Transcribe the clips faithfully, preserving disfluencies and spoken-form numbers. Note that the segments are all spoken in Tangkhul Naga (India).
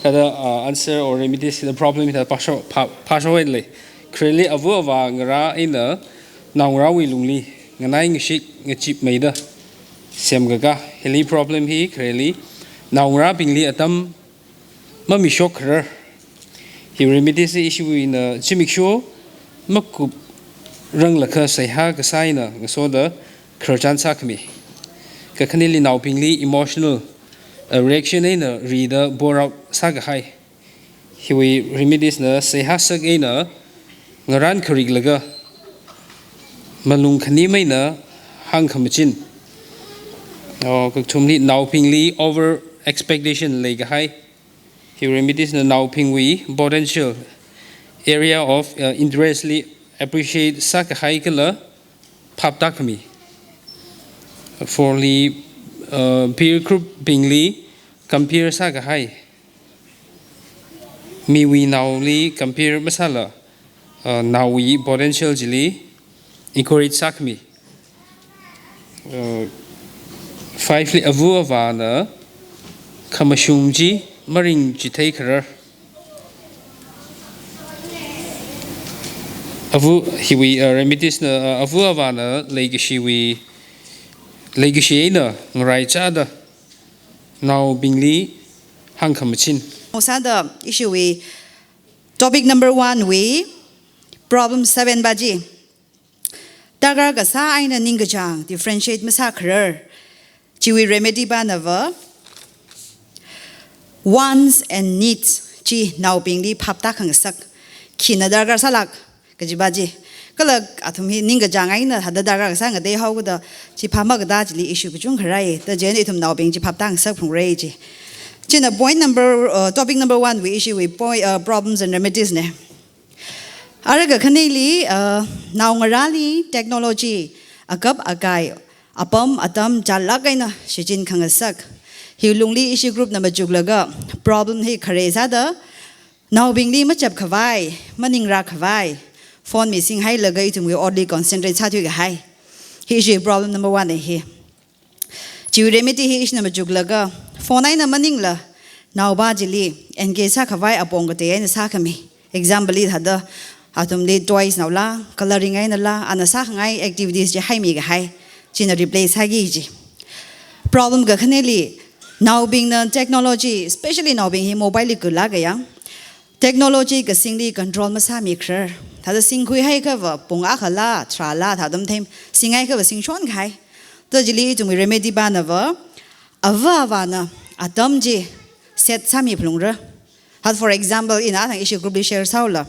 Kada, uh, answer or remedies to the problem hithāda phāsho, phā, phāsho haile. Khareli ava avā ngarā eina naongarāwui lungli nganai ngashik ngachipmeida semkakā. Hili problem hi khareli naongarābingli atam mamishok kharar. Hi remedies hi ishiwui eina zimiksho makupranglakha seihā kasā eina ngasoda khararchan sākhami. Kakhaneli naobingli emotional, uh, reaction eina rida bore out sākahai. Hiwui remedies na seihā sak eina ngarān khariklaga malung khanim eina hāngkhamachin. Oh, kakathumli naobingli over expectation leikahai. Hi remedies na naobingwui potential area of, uh, interest li appreciate sākahai kala phaptākhami. Fourli, uh, peer group bingli compare sākahai. Miwui naoli compare masāla, uh, naowui potential chili encourage sākhami. Uh, fiveli ava avāna khamashung chi maringchithei kharar. Ava hiwui, uh, remedies na, uh, ava avāna leikashiwui, leikashi eina ngaraichāda naobingli hāngkhamachin. Sāda ishiwui topic number one wui problem seven pa chi darkar kasā eina ningkachāng differentiate masā kharar. Chiwui remedy pana va wants and needs chi naobingli phaptākhangasak. Khina darkar sālāk kaji pa chi. Kala athum hi ningkachāng eina thāda darkar kasā ngateihaokada chi phap makatā chili issue kachungkha rai. Thāda chieina ithum naobing chi phaptāngasak phungra chi. Chieina point number, uh, topic number one wui ishiwui point, uh, problems and remedies na. Ara kakhaneli, uh, naongarāli technology akap akai, apam atam chālāk eina shichinkhangasak. Hi lungli ishi group na machuklaga problem hi khare sāda naobingli machap khavai, maningrā khavai, phone mi singhailaga ithumwui otli concentrate sāthuikahai. Hi ishi problem number one na hi. Chiwui remedy hi ishina machuklaga phone eina maningla naopa chili engage sākhavai apong katei eina sākhami. Example li thāda athumli toys naola, colouring einala, ana sākhangai activities chi haimikahai. China replace sāki chi. Problem kakhaneli naobingna technology, especially naobing hi mobile li kula kaya, technology kasingli control masāmi kharar. Thāda singkhuihaiakhava pung akhala, tharāla, thādam thei singhaiakhava singshon kahai. Thāda chili ithumwui remedy pana va, ava avāna atam chi set sāmi phalungra. Hat for example, ina thang ishi group li share sāhaola.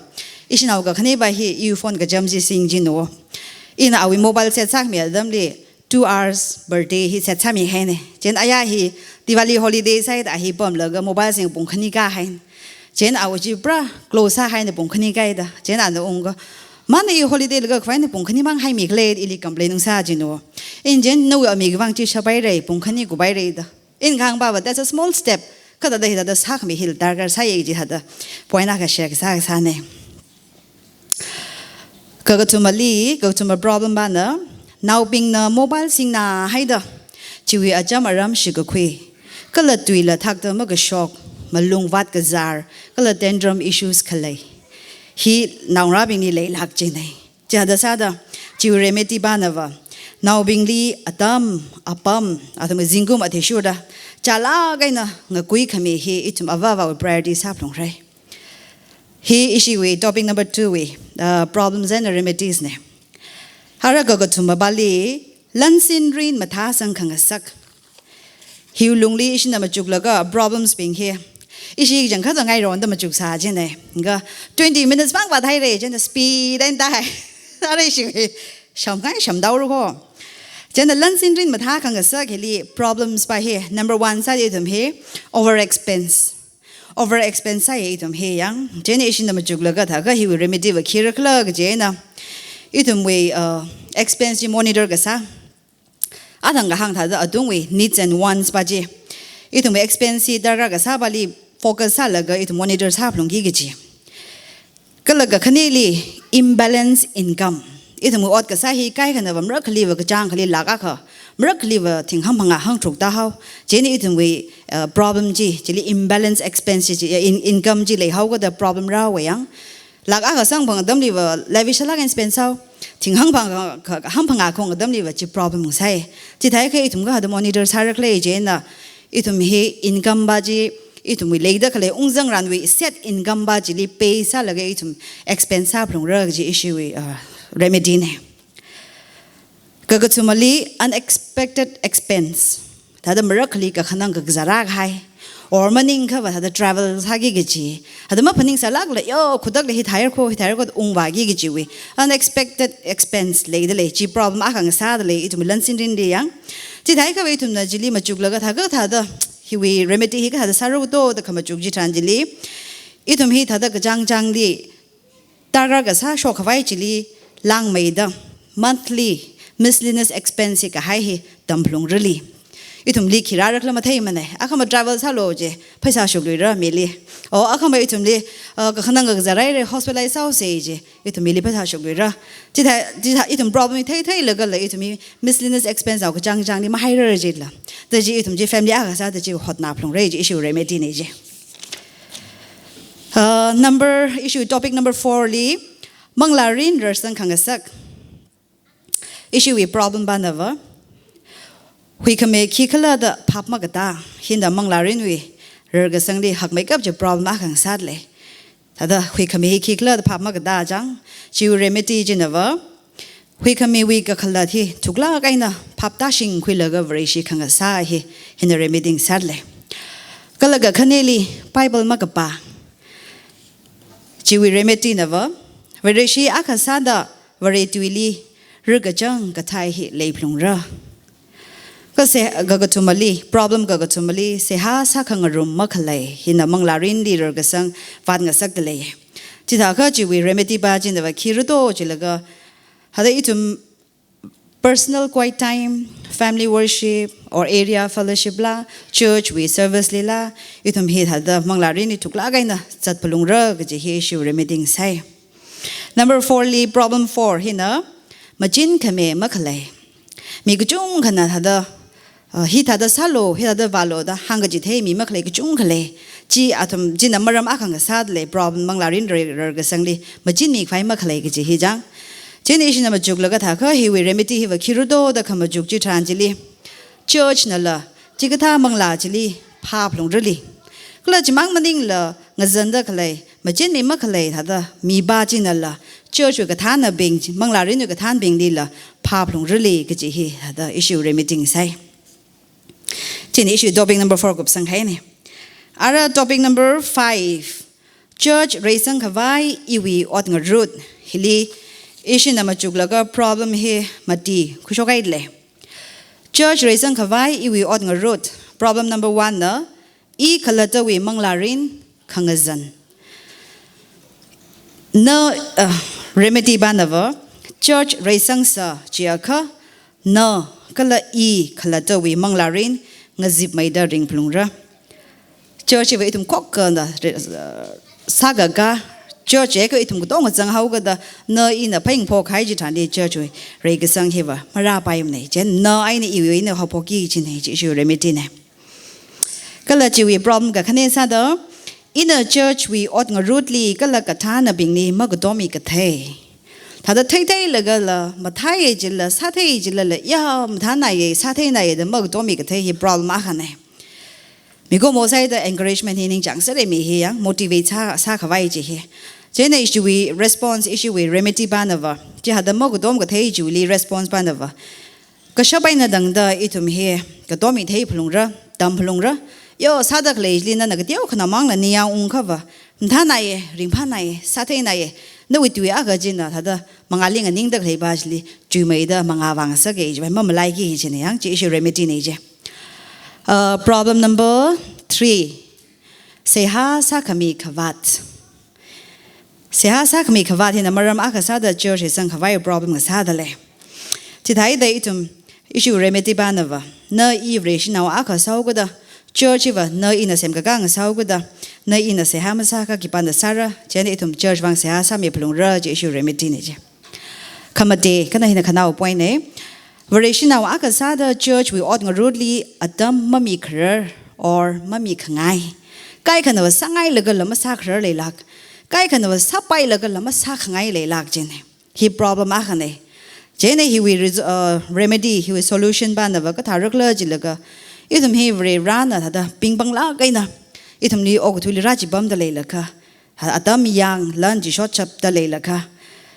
Ishi nao kakhane pa hi iwui phone kacham chi sing jino. Ina awui mobile set sākhami atamli two hours per day hi set sāmihaina. Chieina aya hi Diwali holiday sāhaida hi pamlaga mobile sing pung khani kahai. Chieina awui chi pura close sāhaina pung khani kahaida. Chieina ana ungka, "Mana i holiday laga khavaina pung khani mang haimi khalei?" ili complain ungsā jino. Ina chieina nawui ami kavang chi shapaira, pung khani kupaira da. Ina kahāng pa va, that's a small step. Kathāda hithāda sākhami hili darkar sāya chi thāda point akha share kasā kasāna. Kakathumali, kakathuma problem pana, naobingna mobile singnahaida chiwui acham aram shikakhui, kala tuila thakta makashok, malung vātkazār, kala tantrum issues khalei. Hi naongarābingli leilāk china. Chithāda sāda, chiwui remedy pana va, naobingli atam, apam, athum zingkum athishurda chālāk eina ngakuikhami hi ithum ava avāwui priority sāphalungra. Hi ishiwui topic number two wui, uh, problems and remedies na. Ara kakathuma pali, lansin rin mathāsang khangasak. Hi lungli ishina machuklaga problems bing hi ishi jang khato ngaironda machuksā jina. Nga twenty minutes mang vāthaira jina, speed eina tāhai. Ara ishi hi shamngai shamdaora ko. Chieina lansin rin mathākhangasak hili problems pa hi number one sāda ithum hi over expense. Over expense sāya ithum hi yang. Chieina ishina machuklaga thākha hiwui remedy va khira khala kaji eina, ithumwui, uh, expense chi monitor kasā. Athang kahāng thāda atungwui needs and wants pa chi, ithumwui expense hi darkar kasā pali focus sālaga ithum monitor sāphalungki kaji. Kala kakhaneli imbalance income. Ithumwui ot kasā hi kaikhana va marakhali va kachāng khali lāk akha Marakhaliva thing hangphangā hangtharuk tāhao. Chieina ithumwui, uh, problem chi, chili imbalance expense chi, uh, in-, income chi leihaokada problem rāhaowa yang. Lakh akha samphang atamliva lavish sālāk eina spend sāhao. Thing hangphang, hangphangā khong atamliva chi problem sai. Chithākha ithum kathāda monitor sāra khala chieina, ithum hi income pa chi, ithumwui leida khalei ungzangranwui set income pa chili pay sālaga ithum expense sāphalungra kaji ishiwui, uh, remedy na. Kakathumali unexpected expense. Thāda marakhali kakhanang kakazā rākahai. Or maningkhava thāda travel sāki kaji. Thāda maphaningsālākla, yo, khudakli hithāhaira kho, hithāhaira kho ungvāki kajiwui unexpected expense leidalei, chi problem akha ngasādalei, ithum lan sinrin di yang. Chithākhava ithumna chili machuklaga thākha thāda, hiwui remedy hi kathāda sāra do da khamachuk chitharan chili, ithum hi thāda kachāngchāngli, darkar kasā shokkhavai chili langmeida, monthly miscellaneous expense hi kahai hi tamphalungrali. Ithumli khi rāra khala matheimana. Akhama travel sālu ji, pheisā shukluira mili. O akhama ithumli, uh, kakhanang kakazā rāhaira, hospitalize sāhaosa ji, ithum mili pheisā shukluira. Chithā, chithā ithum problem hi theitheilaga la ithum hi miscellaneous expense au kachāngchāngli mahaira jila. Da chi ithum chi family akha sāda chi hotnaphalungra ji ishiwui remedy na ji. Uh, number, ishiwui topic number four li, manglārin rarsang khangasak. Ishiwui problem panava, huikhami khikhala da phap makatā, hina manglārinwui rarkasangli hakmeikap chi problem akha ngasādalei. Thāda huikhami hi khikhala da phap makatā chang, chiwui remedy chinava, huikhamiwui kakhalat hi thuklāk eina phap tāshingkhuilaga Vareshi khangasā hi, hina remedy ngasādalei. Kala kakhaneli Bible makapā. Chiwui remedy nava, Vareshi akha sāda Vare tuili rarkachang kathai hi leiphalungra. Kase, kakathumali, problem kakathumali, seihā sākhangarum makhalei, hina manglārinli rarkasang vātngasakdalei. Chithākha chiwui remedy pa chinava khira do jilaga, thāda ithum personal quiet time, family worship, or area fellowship la, church wui service lila, ithum hi thāda manglārinli thuklāk eina zatphalungra kaji hi ishiwui remedy sai. Number four li, problem four hina, machin khami makhalei. Mi kachungkhana thāda, uh, hithāda sālu, hithāda vālu da hāngkachithei mi makhalei kachungkha lei. Chi athum china maram akha ngasādalei problem manglārin rar-, rarkasangli machinmikhavai makhalei kaji hi chang. Chieina ishina machuklaga thākha hiwui remedy hiva khira do da khamachuk chitharan chili, church nala chikathā manglā chili phāphalungrali. Kala chimang maningla ngazanda khalei, machinmi makhalei thāda mi pa chinala, church wui kathānnabing, manglārinwui kathānnabinglila phāphalungrali kaji hi thāda ishiwui remedy sai. Chieina ishiwui topic number four kupsanghaina. Ara topic number five. Church reisangkhavai iwui ot ngarut. Hili ishina machuklaga problem hi mati khuishokhaidalei. Church reisangkhavai iwui ot ngarut. Problem number one na, i khalattawui manglārin khangazan. Na, uh, remedy panava, church reisangsa chiakha, na kala i khalattawui manglārin ngazipmeida ringphalungra. Church hiva ithum khokkha na, uh, sākaka, church hiva ithum katonga zanghaokada, na ina phaning phokhai chitharanli church wui reikasang hiva marāpaimana. Chieina na eina iwui eina haophokki kajina, chi ishiwui remedy na. Kala chiwui problem kakhane sāda, ina church wui ot ngarutli kala kathānnabingli makatommi kathei. Thāda theitheilaga la, mathāya jila, sāthei jilala, ya, mathānaya, sātheinaya da makatommi kathei hi problem akhana. Mikumo sāda encouragement hi ningchāng sāra mi hi yang, motivate sā, sākhavai chi hi. Chieina ishiwui response, ishiwui remedy panava, chithāda makatom kathei chiwuili response panava, kashap eina tangda ithum hi katommi theiphalungra, tamphalungra. Yo, sāda khaleili nana kateokhana mangla ningyāng ungkhava, mathānaya, ringphānaya, sātheinaya, nawui tui akha china thāda mangāli nganingda khalei pa chili chuimeida mangā vāngasaka jiva mamalaiki kajina yang, chi ishiwui remedy na ji. Uh, problem number three. Seihā sākhami khavāt. Seihā sākhami khavāt hina maram akha sāda church reisangkhavai problem ngasādalei. Chithāda ithum ishiwui remedy panava, na i Vareshinao akha sāhaokada, church hiva na ina semkakā ngasāhaokada, na ina seihā masākha khipāna sāra, chieina ithum church vang seihā sāmiphalungra, chi ishiwui remedy na ji. Khamate, khanā hina khanao point na. Vareshinao akha sāda church wui ot ngarutli atam mamikharar or mamikhangai. Kaikhanava sāngailagala masākharar leilāk. Kaikhanava sāpailagala masākhangai leilāk jine. Hi problem akhane. Chieina hiwui res-, uh, remedy, hiwui solution panava kathārakhala jilaga, ithum hi Varena thāda pingpanglāk eina ithumli okathuili rāchipamda leilakha, ha, atam yāng lan chi shotchapda leilakha,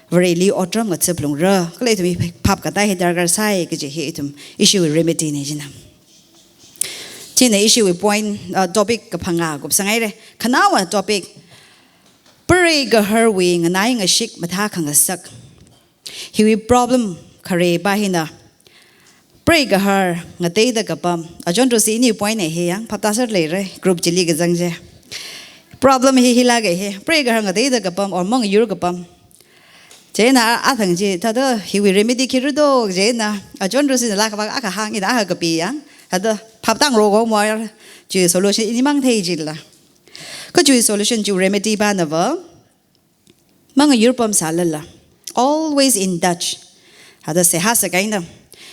Vareli otram ngathaplungra. Kala ithum hi phap katā hi darkar sai kaji hi ithum ishiwui remedy ne jina. Chieina ishiwui point, uh, topic kaphangā kupsanghaire. Khanaowa topic, preigahar wui nganai ngashik mathā khangasak. Hiwui problem khareba hina, preigahar ngateida kapam. Achon tusi ini point ne hi yang, phaptā sāleire, group chili kazang je. Problem hi hilāke hi, preigahar ngateida kapam or mangayur kapam. Chieina athang chi, thāda hiwui remedy khi rado, chieina achon tusina lākhavā akha hāng, ina akha kapi yang, thāda phaptā ngarok moyar, chi solution inimang thei jila. Kha chi solution chi remedy panava, mangayur pamsālala, always in touch. Thāda seihā sākahaina.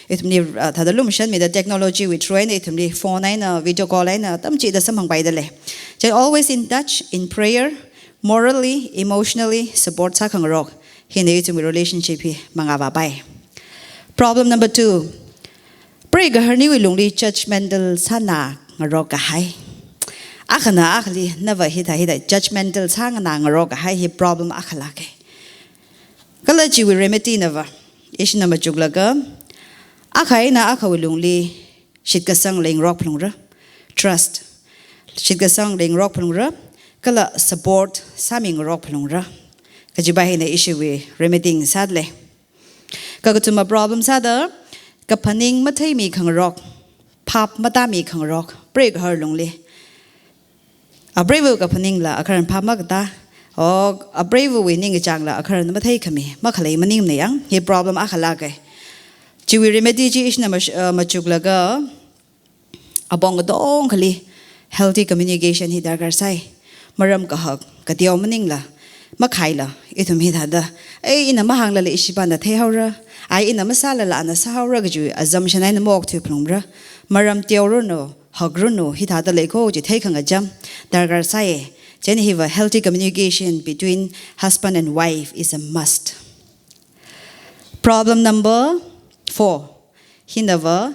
Ithumli, uh, thāda lumashanmida technology wui through eina ithumli phone eina, video call eina, atam chida samphangpaida lei. Chieina always in touch, in prayer, morally, emotionally, support sākhangarok. Hina ithumwui relationship hi mangavāpai. Problem number two. Preigaharniwui lungli judgmental sānā ngarok kahai. Akhana akhali nava hithā hithā judgmental sānganā ngarok kahai hi problem akha lāke. Kala chiwui remedy nava, ishina machuklaga, akha eina akhawui lungli shitkasang leingarok phalungra. Trust. Shitkasang leingarok phalungra. Kala support sāmingarok phalungra. Kajipa hina ishiwui remedy sāda lei. Kakathuma problem sāda, kaphaning matheimi khangarok, phap matāmi khangarok, preigahar lungli. Apreiva kaphaningla akharan phap makatā, o apreiva wui ningkachāngla akharan matheikhami makhalei maningmana yang, hi problem akha lāke. Chiwui remedy chi ishina mash-, uh, machuklaga, apong katongkhali healthy communication hi darkar sai. Maram kahak, kateo maningla, makhaila, ithum hithāda, ei, ina mahānglala ishipana theihaora, ai, ina masālala ana sāhaora kaji assumption eina maokthui phalungra. Maram teoranu, hakranu, hithāda leiko chi theikhangacham darkar sai. Chieina hiva healthy communication between husband and wife is a must. Problem number four. Hinava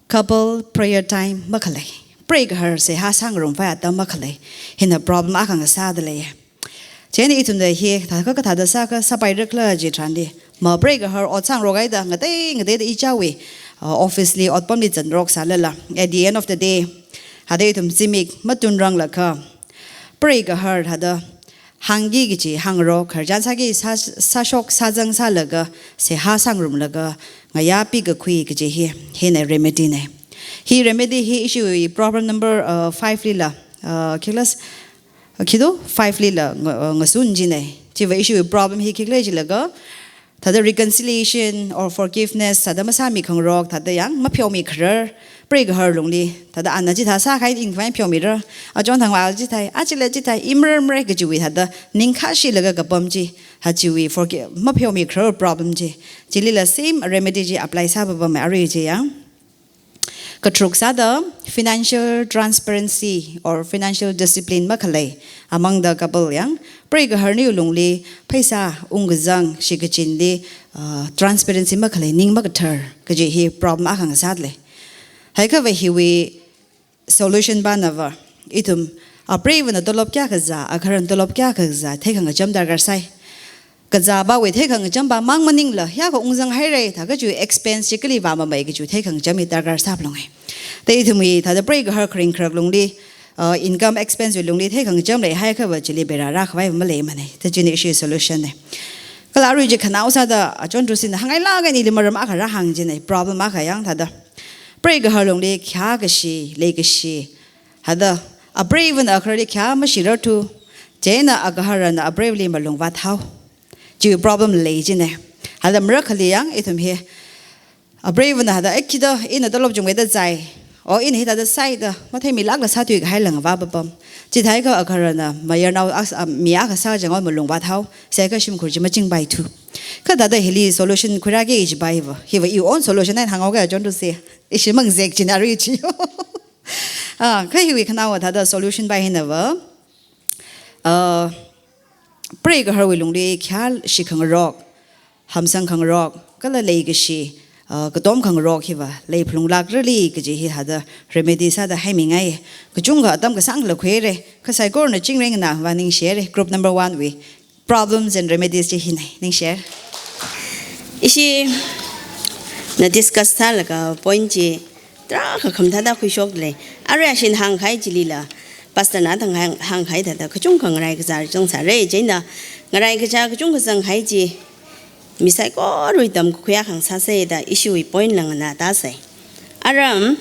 couple prayer time makhalei. Preigahar seihā sāngarumvai atam makhalei. Hina problem akha ngasāda lei. Chieina ithumna hi thākha kathāda sākha sāpairakhala ji tharanli, mapreigahar ot sāngarok haida ngatei ngateida ichāwui, uh, office li otpamli zangngaroksālala, at the end of the day, thāda ithum zimik matunranglakha, preigahar thāda hāngki kaji hāngrok, khararchan sāki sā, sāshok sāzang sālaga, seihā sāngarumlaga, ngayā pikakhui kaji hi, hina remedy ne. Hi remedy hi ishiwui problem number, uh, five lila, uh, khi khala, uh, khi do, five lila nga-, uh, ngasun jine. Chiva ishiwui problem hi khi khala jilaga, thāda reconciliation or forgiveness thāda masāmi khangarok, thāda yang mapheomi kharar, preigahar lungli, thāda ana chithā sākahai ina khavai pheomira, achon thangva chithai, a chila chithai, i marar marai kajiwui thāda ningkhashilaga kapam chi, ha chiwui forgi-, mapheomi kharar problem chi, chilila same remedy chi apply sāpapamma arui chi yang. Katharuk sāda financial transparency or financial discipline makhalei among the couple yang, preigaharniwui lungli pheisā ungkazang shikachinli, uh, transparency makhalei, ning makathar kaji hi problem akha ngasāda lei. Haikhava hiwui solution panava, ithum apreivana tolop kayākha zā, agaharana tolop kayākha zā theikhangacham darkar sai. Kazāpawui theikhangacham pamang maningla, hiyākha ungzang haira, thākha chi expense chi kali vāmamei kaji theikhangacham hi darkar sāphalunge. Thāda ithumwui thāda preigahar kharing kharak lungli, uh, income expense wui lungli theikhangacham leihaiakhava chili beira rākhavai maleimane. Thāda china ishi solution ne. Kala arui chi khanao sāda achon tusina hāngngailāk eina ili maram akha rāhāng jine, problem akha yang thāda. Preigahar lungli khayākashi, leikashi, thāda, apreivana agaharli khayā mashirarthu, chieina agaharana apreivali malungvāt hao. Chi problem lei jine. Thāda marakhali yang ithum hi, apreivana thāda, "Ei, khida, ina tolop chungmeida zai. O, ina hithāda sāida, matheimilākla sāthui," kahailāngva papam. Chithākha agaharana mayarnao ak-, a, mi akha sākachang malungvāt hao, sākha shimkhur chi machingpaithu. Kha thāda hili solution khuirāki jiva hiva. Hiva iwui own solution eina hānghaoki chonruse. Ishi mangzek china ri chi. Ah, kha hiwui khanaowa thāda solution va hinava. Ah, preigaharwui lungli khayāshi khangarok, hamsang khangarok, kala leikashi, ah, katom khangarok hiva leiphalunglākrali kaji hi thāda remedy sāda haimingai. Kachungkha atam kasāngla khuire, kha saikorana chingri nganāva ningshire, group number one wui problems and remedies chi hina, ningshire. Ishina discuss sālaga point chi tarākha khamathāda khuishokle. Arui ashina hāngkahai chilila, pastor na thang hāng, hāngkahai thāda kachungkha ngaraikachā zangsāre, chieina ngaraikachā kachungkha zangkahai chi mi saikorawui tamkakhui akha ngasāsei da ishiwui point la nganātāsei. Aram,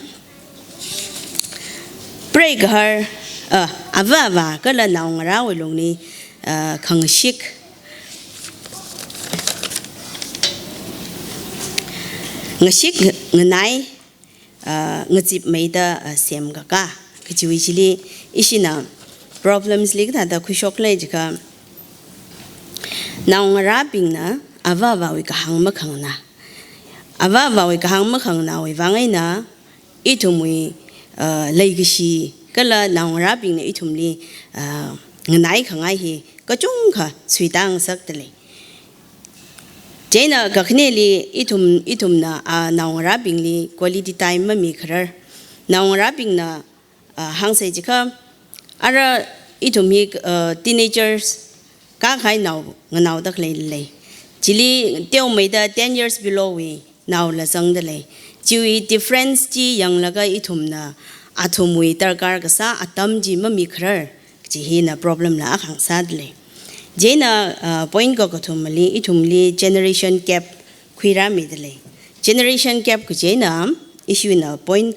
preigahar, ah, ava avā kala naongarāwui lungli, ah, khangashik, ngashik nganai, ah, ngazipmeida, ah, semkaka kajiwui chili ishina problems li kathāda khuishoklei jiakha, naongarābingna ava avāwui kahāng makhanganā. Ava avāwui kahāng makhanganāwui vang eina ithumwui, ah, leikashi kala naongarābingna ithumli, ah, nganaikhangai hi kachungkha suitāngasakdalei. Chieina kakhaneli ithum, ithumna, ah, naongarābingli quality time mamikharar. Naongarābingna, ah, hāngsei jiakha, ara ithum hi, ah, teenagers, kakhanao nganaoda khaleilei. Chili teomeida ten years below wui naola zangdalei. Chiwui difference chi yanglaga ithumna athumwui darkar kasā atam chi mamikharar. Chi hina problem la akha ngasādalei. Chieina, ah, point kakathumali, ithumli generation gap khuirāmidalei. Generation gap kaji eina, ishina point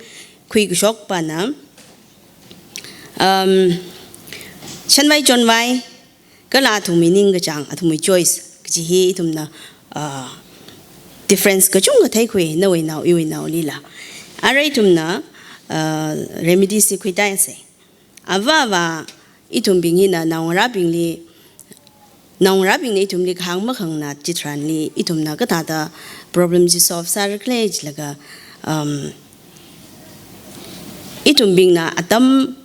khuikashokpana, um, shanvai chonvai, kala athumwui ningkachāng, athumwui choice kaji hi ithumna, ah, difference kachungkha theikhui, nawui nao, iwui naolila. Ara ithumna, ah, remedy chi khuitāsei. Ava avā ithumbing hina naongarābingli, naongarābingna ithumli kahāng makhanganā chitharanli ithumna kathāda problem chi solve sārakhala jilaga, um, ithumbingna atam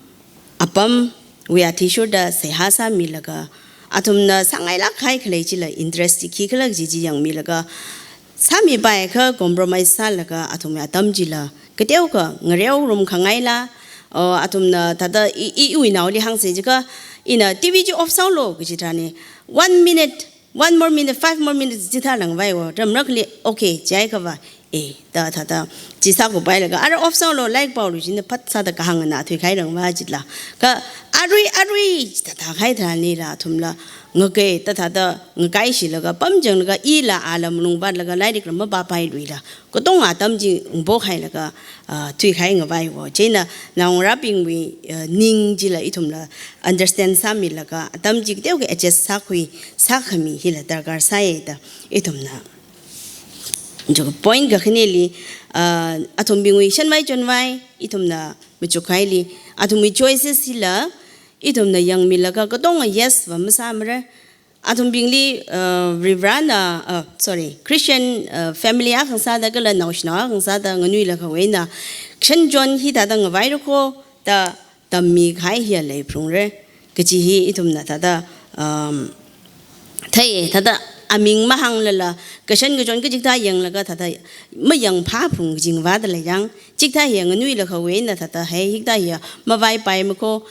apamwui athishurda seihā sāmilaga, athumna sāngailāk kahai khalei chila interest chi khikhala kaji chi yangmilaga, sāmipai kha compromise sālaga athumwui atam chila kateokha ngareorum khangaila, o, athumna thāda i, i, iwui naoli hāngsei jiakha, ina T V chi off sālu kaji tharanli, one minute, one more minute, five more minutes chithālāngvai o, ramrakli, okay, chiakha va, eh, da thāda, chi sākupailaga, ara off sālu, lairik paolu jina phat sāda kahāng nganā thuikahai rangva jila. Kha arui, arui, thāda thākahai tharanlila, athumla, ngakei, da thāda, ngakaishilaga, pamchanglaga, ila ala malung vātlaga, lairikla mapāpailuila. Katonga atam chi ngapok hailaga, ah, thuikahai ngavai o. Chieina naongarābingwui, ah, ning chila ithumla understand sāmilaga, atam chi kateokha adjust sākhui, sākhami hila darkar sāi da ithumna. Chiwui point kakhaneli, ah, athumbingwui shanvai chonvai, ithumna machukhaili, athumwui choices hila, ithumna yangmilaga katonga yes va masāmara. Athumbingli, uh, Varivarana, uh, sorry, Christian, uh, family akha ngasāda kala naoshinao akha ngasāda nganuilakha wena, kashan chon hithāda ngavaira kho da tammikahai hiya leiphalungra. Kaji hi ithumna thāda, um, thei, thāda aming mahānglala, kashan kachon kachikathā yanglaga thāda mayangphāphalung kaji ngavāda lei yang, chikathā hiya nganuilakha wena thāda hei hikathā hiya mavaipaima kho,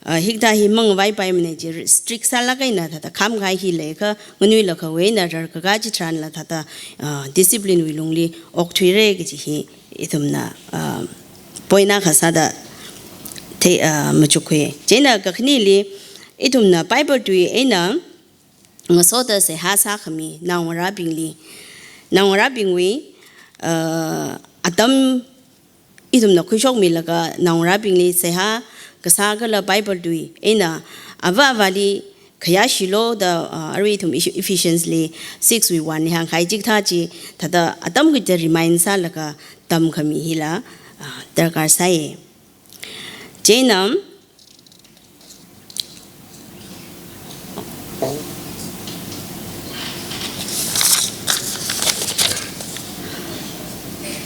ah, hikathā hi mangavaipaimana chi strict sālāk eina thāda khamkahai hi leiakha nganuilakha wena rarkakā chitharanla thāda, ah, discipline wui lungli okthuira kaji hi ithumna, ah, point akha sāda thei, ah, machukkhui. Chieina kakhaneli ithumna Bible tui eina ngasoda seihā sākhami naongarābingli, naongarābingwui, ah, atam ithumna khuishokmilaga naongarābingli seihā kasā kala Bible tui eina ava avāli khayāshilu da, ah, arui ithum Eph-, Ephesians li six wui one li hāngkahai chikathā chi thāda atam kachida remind sālaga tamkhami hila, ah, darkar sāi. Chieina,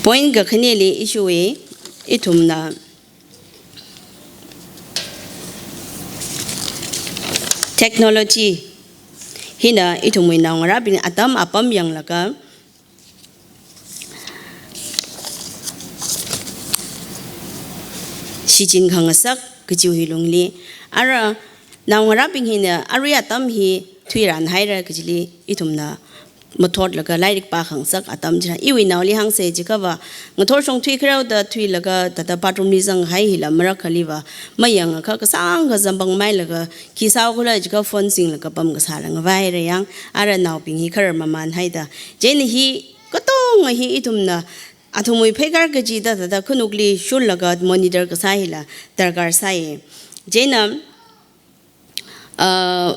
Point kakhaneli issue ithumna technology hina ithumwui naongarābing atam apam yanglaga shichin khangasak kachiwui lungli. Ara naongarābing hina arui atam hi thuiran haira kachili ithumna mathotlaga lairik pākhangasak atam china. Iwui naoli hāngsa chiakhava ngathor shong thuikhareo da thuilaga thāda bathroom li zanghai hila marakhaliva mayangakha kasāngkha zangpangmeilaga khi sāo khala chiakha phone singlaga pamkasā langvaira yang. Ara naobing hi kharar mamān haida. Chieina hi katonga hi ithumna athumwui pheikar kachida thāda khanukli shullaga monitor kasā hila darkar sāi. Chieina, uh,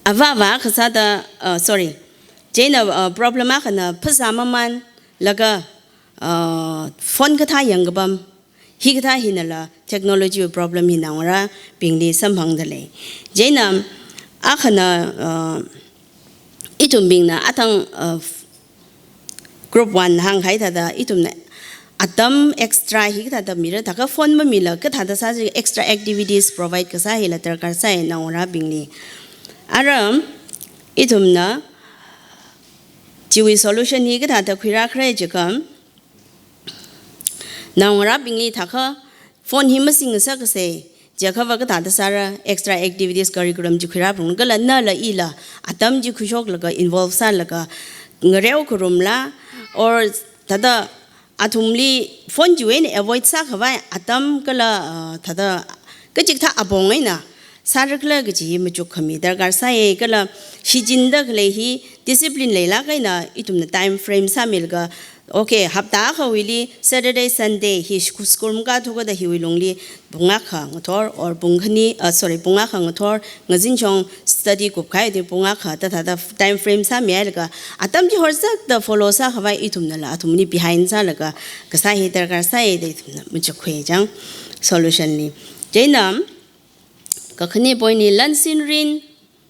avāva kasāda, uh, sorry. Chieina, uh, problem akhana phasā mamānlaga, uh, phone kathā yangkapam. Hikathā hinala technology problem hi naongarābingli samphangda lei. Chieina akhana, uh, ithumbingna athang, uh, group one hānghai thāda ithumna atam extra hi kathāda mira, thākha phone mamila kathāda sāsi extra activities provide kasā hila darkar sāi naongarābingli. Ara ithumna chiwui solution hi kathāda khuirākhare chiakha, naongarābingli thākha phone hi masingngasaksa chiakhava kathāda sāra, extra activities curriculum chi khuirāphalung kala nala ila atam chi khuishoklaga involve sālaga ngareo kharumla or thāda athumli phone chiwui eina avoid sākhavai atam kala, uh, thāda kachikathā apong eina sārakhala kachi hi machuk khami darkar sāi kala shichinda khalei hi discipline leilāk eina ithumna time frame sāmilaga, okay, hapta akhawuili Saturday, Sunday hi sku-, school makāthu kada hiwui lungli pung akha ngathor or pung khani, uh, sorry, pung akha ngathor, ngazinshong study kupkahai da pung akha da thāda time frame sāmihailaga atam chi horzakda follow sākhavai ithumnala athumli behind sālaga kasā hi darkar sāi da ithumna machukkhui chang solution li. Chieina kakhane point ni lansinrin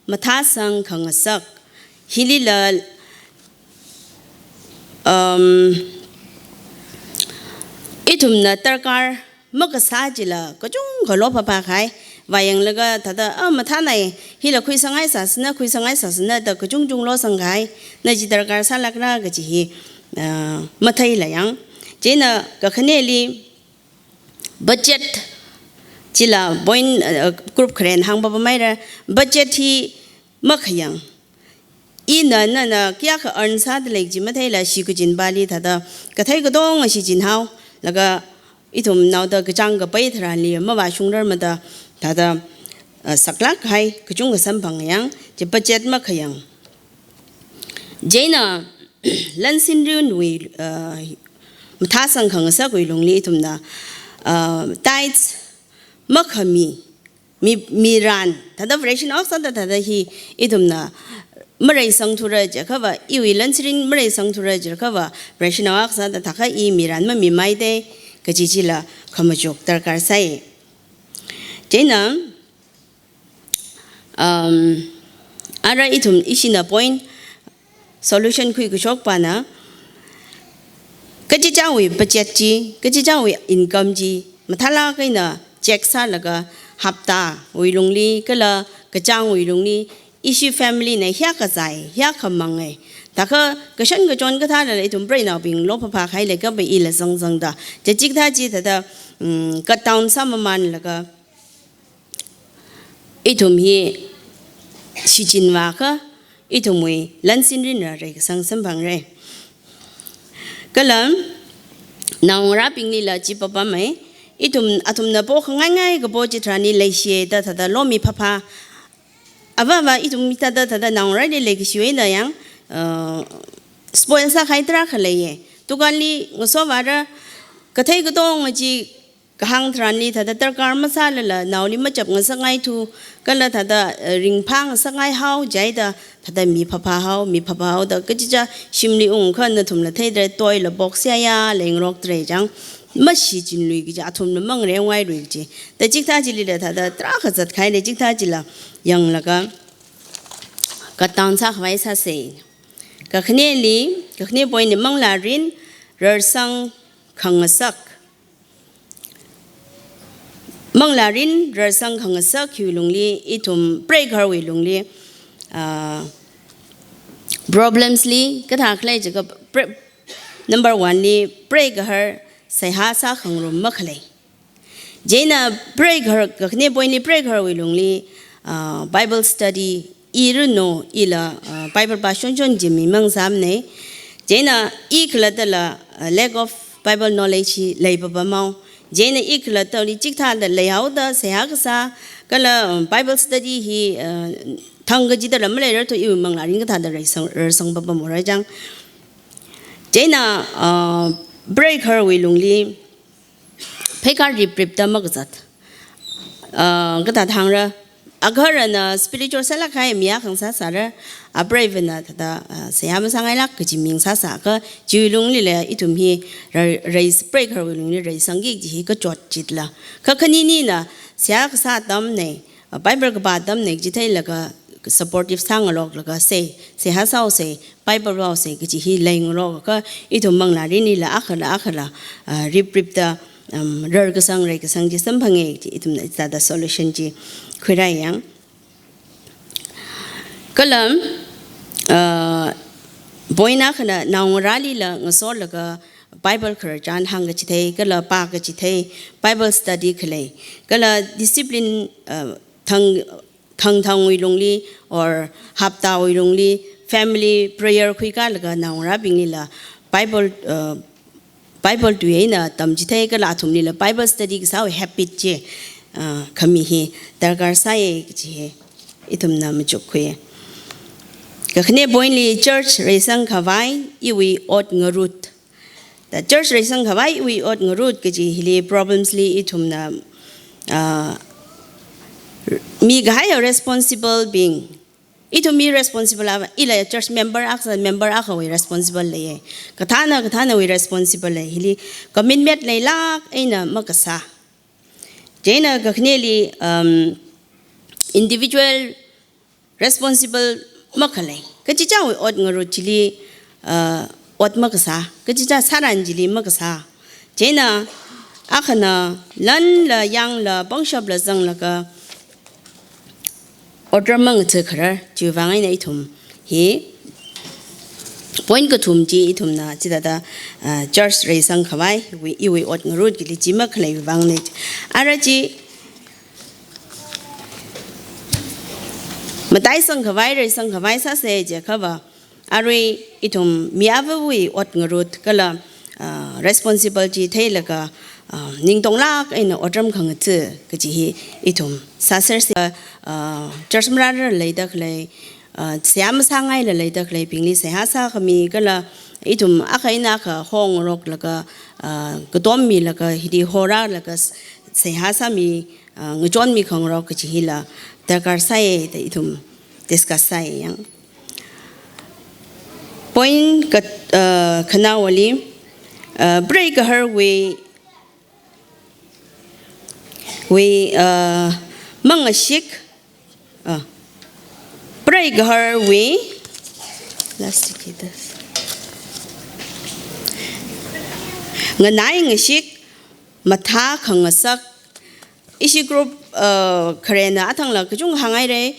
mathāsang khangasak. Hilila, um, ithumna darkar makasā chila kachungkha lo phaphakhai. Vāyanglaga thāda, ah, mathānai, hila khuisangngai sāsana, khuisangngai sāsana da kachungchung losangkhai. Na chi darkar sālākra kachi hi, ah, matheila yang. Chieina kakhaneli budget chila point, uh, group kharen hāngpapameira, budget hi makhayang. Ina, nana kayākha earn sāda lei kachi matheila shi kachinpali thāda kathei katonga shichinhao, laga ithumnaoda kachāng kapai tharanli mavāshungrarmada thāda, uh, saklākhai kachungkha samphang yang, chi budget makhayang. Chieina lansinrinwui, uh, mathāsang khangasakwui lungli ithumna, uh, tithes makhami, mi, miran, thāda Vareshinao akha sāda thāda hi ithumna mareisangthura chiakhava, iwui lansinrin mareisangthura chiakhava, Vareshinao akha sāda thākha i miran mamimeida kachi chila khamachuk darkar sāi. Chieina, um, ara ithum ishina point solution khuikashokpana, kachichāwui budget chi, kachichāwui income chi mathālāk eina check sālaga haptawui lungli kala kachāngwui lungli ishi family na hiyākha zai, hiyākha mangai, thākha kashan kachon kathālala ithum preinaobing lo phaphakhai leikapa ila zangzangda, chikathā chi thāda, um, cut down sāmamānlaga ithum hi shichinvākha ithumwui lansinrinra reikasang samphangra. Kala naongarābinglila chi papamei, ithum athumna pokhangaingai kapo chitharanli leishiya da thāda lomi phapha. Avāva ithum hithāda thāda naongarāli leikashiwui eina yang, uh, spoil sākahai tarākha leiya. Dukanli ngasovāra, kathei katonga chi kahāng tharanli thāda darkar masālala naoli machap ngasakngaithu, kala thāda, eh, ringphā ngasakngaihao jida thāda mi phaphāhao, mi phaphāhaoda kachichā shimli ungkha nathumla theidalei, toy la box yāyā leingarokdalei chang, mashichinlui kaji, athumla mangareongailui kaji. Da chikathā chilila thāda tarākha zatkahai lei, chikathā chila yanglaga cut down sākhavai sāsa. Kakhaneli, kakhane point li manglārin, rarsang, khangasak, manglārin rarsang khangasak hiwui lungli, ithum preigaharwui lungli, ah, problems li kathā khalei jiakha pre-, number one li preigahar seihā sākhangarum makhalei. Chieina preigahar, kakhane point li preigaharwui lungli, ah, Bible study, i runo ila, ah, Bible pāshonshon chi mi mangsāmane. Chieina i khalattala, ah, lack of Bible knowledge hi leipapamhao. Chieina i khalattali chikathāda leihaoda seihā kasā, kala, um, Bible study hi, ah, thang kachidala maleirarthu iwui manglārin kathāda rarsang, rarsang papamhaora chang. Chieina, ah, preigaharwui lungli pheikar ripripda makazat. Ah, kathāda hāngra, agaharana spiritual sālāk kahai mi akha ngasāsāra, apreivana thāda, ah, seihā masāngailāk kaji mi ngasāsā kha, chiwui lunglila ithum hi rai, rai, preigaharwui lungli raisangki kaji hi kachot chitla. Kha khaninina seihā kasā atamne, ah, Bible kapā atamne kaji theilaga supportive sāngaroklaga sei, seihā sāhaosei, Bible pāhaosei kaji hi leingarok kha ithum manglārinlila akhala akhala, ah, ripripda, um, rarkasang reikasang chi samphange chi ithumna chithāda solution chi khuirāyang. Kala, ah, point akhana naongarālila ngasorlaga Bible khararchan hāngkachithei, kala pākachithei, Bible study khalei, kala discipline, ah, thang, thangthangwui lungli or haptawui lungli family prayer khuikalaga naongarābinglila Bible, uh, Bible tui eina tamchithei kala athumlila Bible study kasāwui habit chi, uh, khami hi darkar sāi kaji hi ithumna machukkhui. Kakhane point li church reisang khavai iwui ot ngarut. Da church reisang khavai iwui ot ngarut kaji hili problems li ithumna, ah, mikahai responsible bing. Ithum mi responsible ava, ila church member akha, member akhawui responsible leiye. Kathāna, kathānawui responsible lei. Hili commitment leilāk eina makasā. Chieina kakhaneli, um, individual responsible makhalei. Kachichāwui ot ngarut chili, uh, ot makasā. Kachichā sāran chili makasā. Chieina akhana lanla yangla pangshapla zanglaga otram mangatha kharar chiwui vang eina ithum hi point kathum chi ithumna chithāda, uh, church reisang khavai iwui, iwui ot ngarut chili chi makhalei vangne. Ara chi mataisang khavai, reisang khavai sāsei jiakhava, arui ithum mi avawui ot ngarut kala, ah, responsible chi theilaga, ah, ningtonglāk eina otram khangatha kaji hi ithum sāserse, ah, church marārarla leida khalei, ah, seihā masāngaila leida khaleibingli seihā sākhami kala ithum akha eina akha hongaroklaga, ah, katommilaga hili horālaga seihā sāmi, ah, ngachonmi khangarok kaji hila darkar sāi da ithum discuss sāyang. Point ka, ah, khanaowali, ah, preigaharwui, wui, ah, mangashik, ah, preigaharwui, plastic hi das. Nganai ngashik, mathā khangasak, ishi group, uh, kharena athangla kachungkha hānghaire,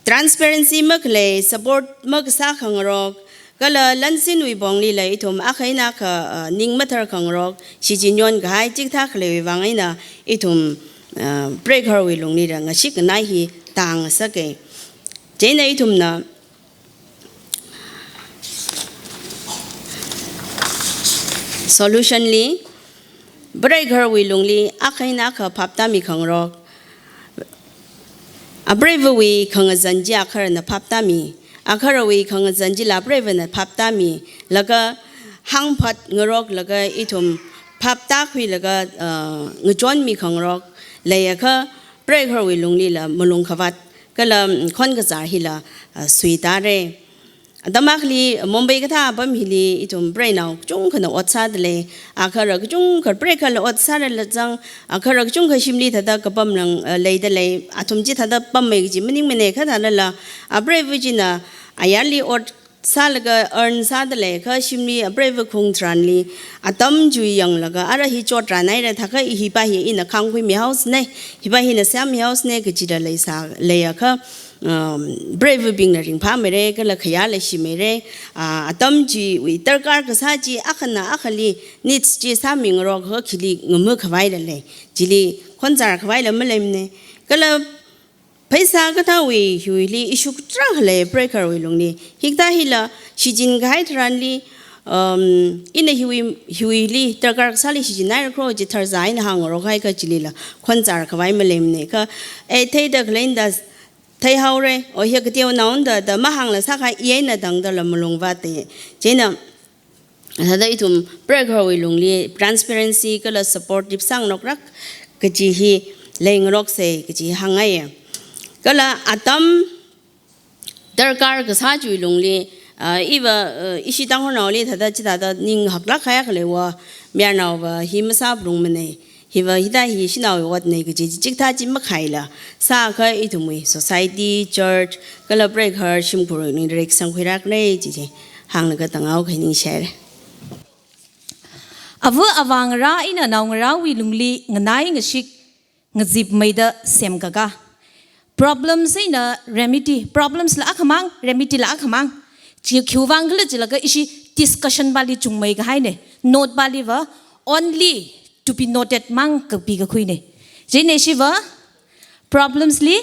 transparency makhalei, support makasā khangarok, kala lansinwui ponglila ithum akha eina akha, uh, ning mathar khangarok, shichin yonkahai chikathā khaleiwui vang eina ithum, uh, preigaharwui lunglila ngashik nganai hi tāngasake. Chieina ithumna solution li, preigaharwui lungli akha eina akha phaptāmi khangarok, apreivawui khangazan chi agaharana phaptāmi, agaharawui khangazan chila apreivana phaptāmilaga hāngphat ngaroklaga ithum phaptākhuilaga, uh, ngachonmi khangarok leiakha preigaharwui lunglila malung khavāt kala, mm, khon kazār hila, ah, suitare. Atam akhali Mumbai kathā apam hili ithum preinao kachungkhana ot sādalei, agahara kachungkha preigahara ot sārala zang, agahara kachungkha shimli thāda kapam lang, ah, leidalei, athum chi thāda pammei kaji maningmane kha thālala, apreiva china ayarli ot sālaga earn sāda lei, kha shimli apreiva khung tharanli atam chiwui yanglaga, ara hi chotran haira, thākha hipa hi ina khangkhui mihaosne, hipa hina sāmihaosne kajida leisā, leiakha, um, preivabingna ringphāmeira, kala khayāla shimeira, ah, atam chiwui darkar kasā chi akhana akhali needs chi sāmingarokakha khili ngamu khavaila lei, chili khonzar khavaila maleimane. Kala pheisā kathāwui hiwuili issue tarākha lei preigaharwui lungli. Hikathā hila shichin kahai tharanli, um, ina hiwui, hiwuili darkar kasāli shichin haira kho chi tharzā eina hāngngarok haikha chilila khonzar khavai maleimane. Kha, eh, theida khalei eina da theihaora, o hi kateonao eina da, da mahāngla sākahai, i eina tangdala malungvāte. Chieina, thāda ithum preigaharwui lungli transparency kala supportive sāngarokra kaji hi leingarokse kaji hāngngaiya. Kala atam darkar kasā chiwui lungli, ah, iva, ah, ishi Tangkhulnaoli thāda chithāda ning haklāk kahai akha leiva, mayarnaova hi masāphalungmane, hiva hithā hi shanaowui otne kaji chikathā chi makhaila, sākha ithumwui society, church, kala preigahar shimkhurwui lungli risk sangkhuirakne chi chi hānglaga tanghaokhai ningshihaira. Ava avā ngarā eina naongarāwui lungli nganai ngashik ngazipmeida semkaka. Problems eina remedy, problems la akhamang, remedy la akhamang. Chi khiwuivang khala chilaga ishi discussion pali chungmei kahaine. Note paliva only to be noted mang kapikakhuine. Chieina ishiva problems li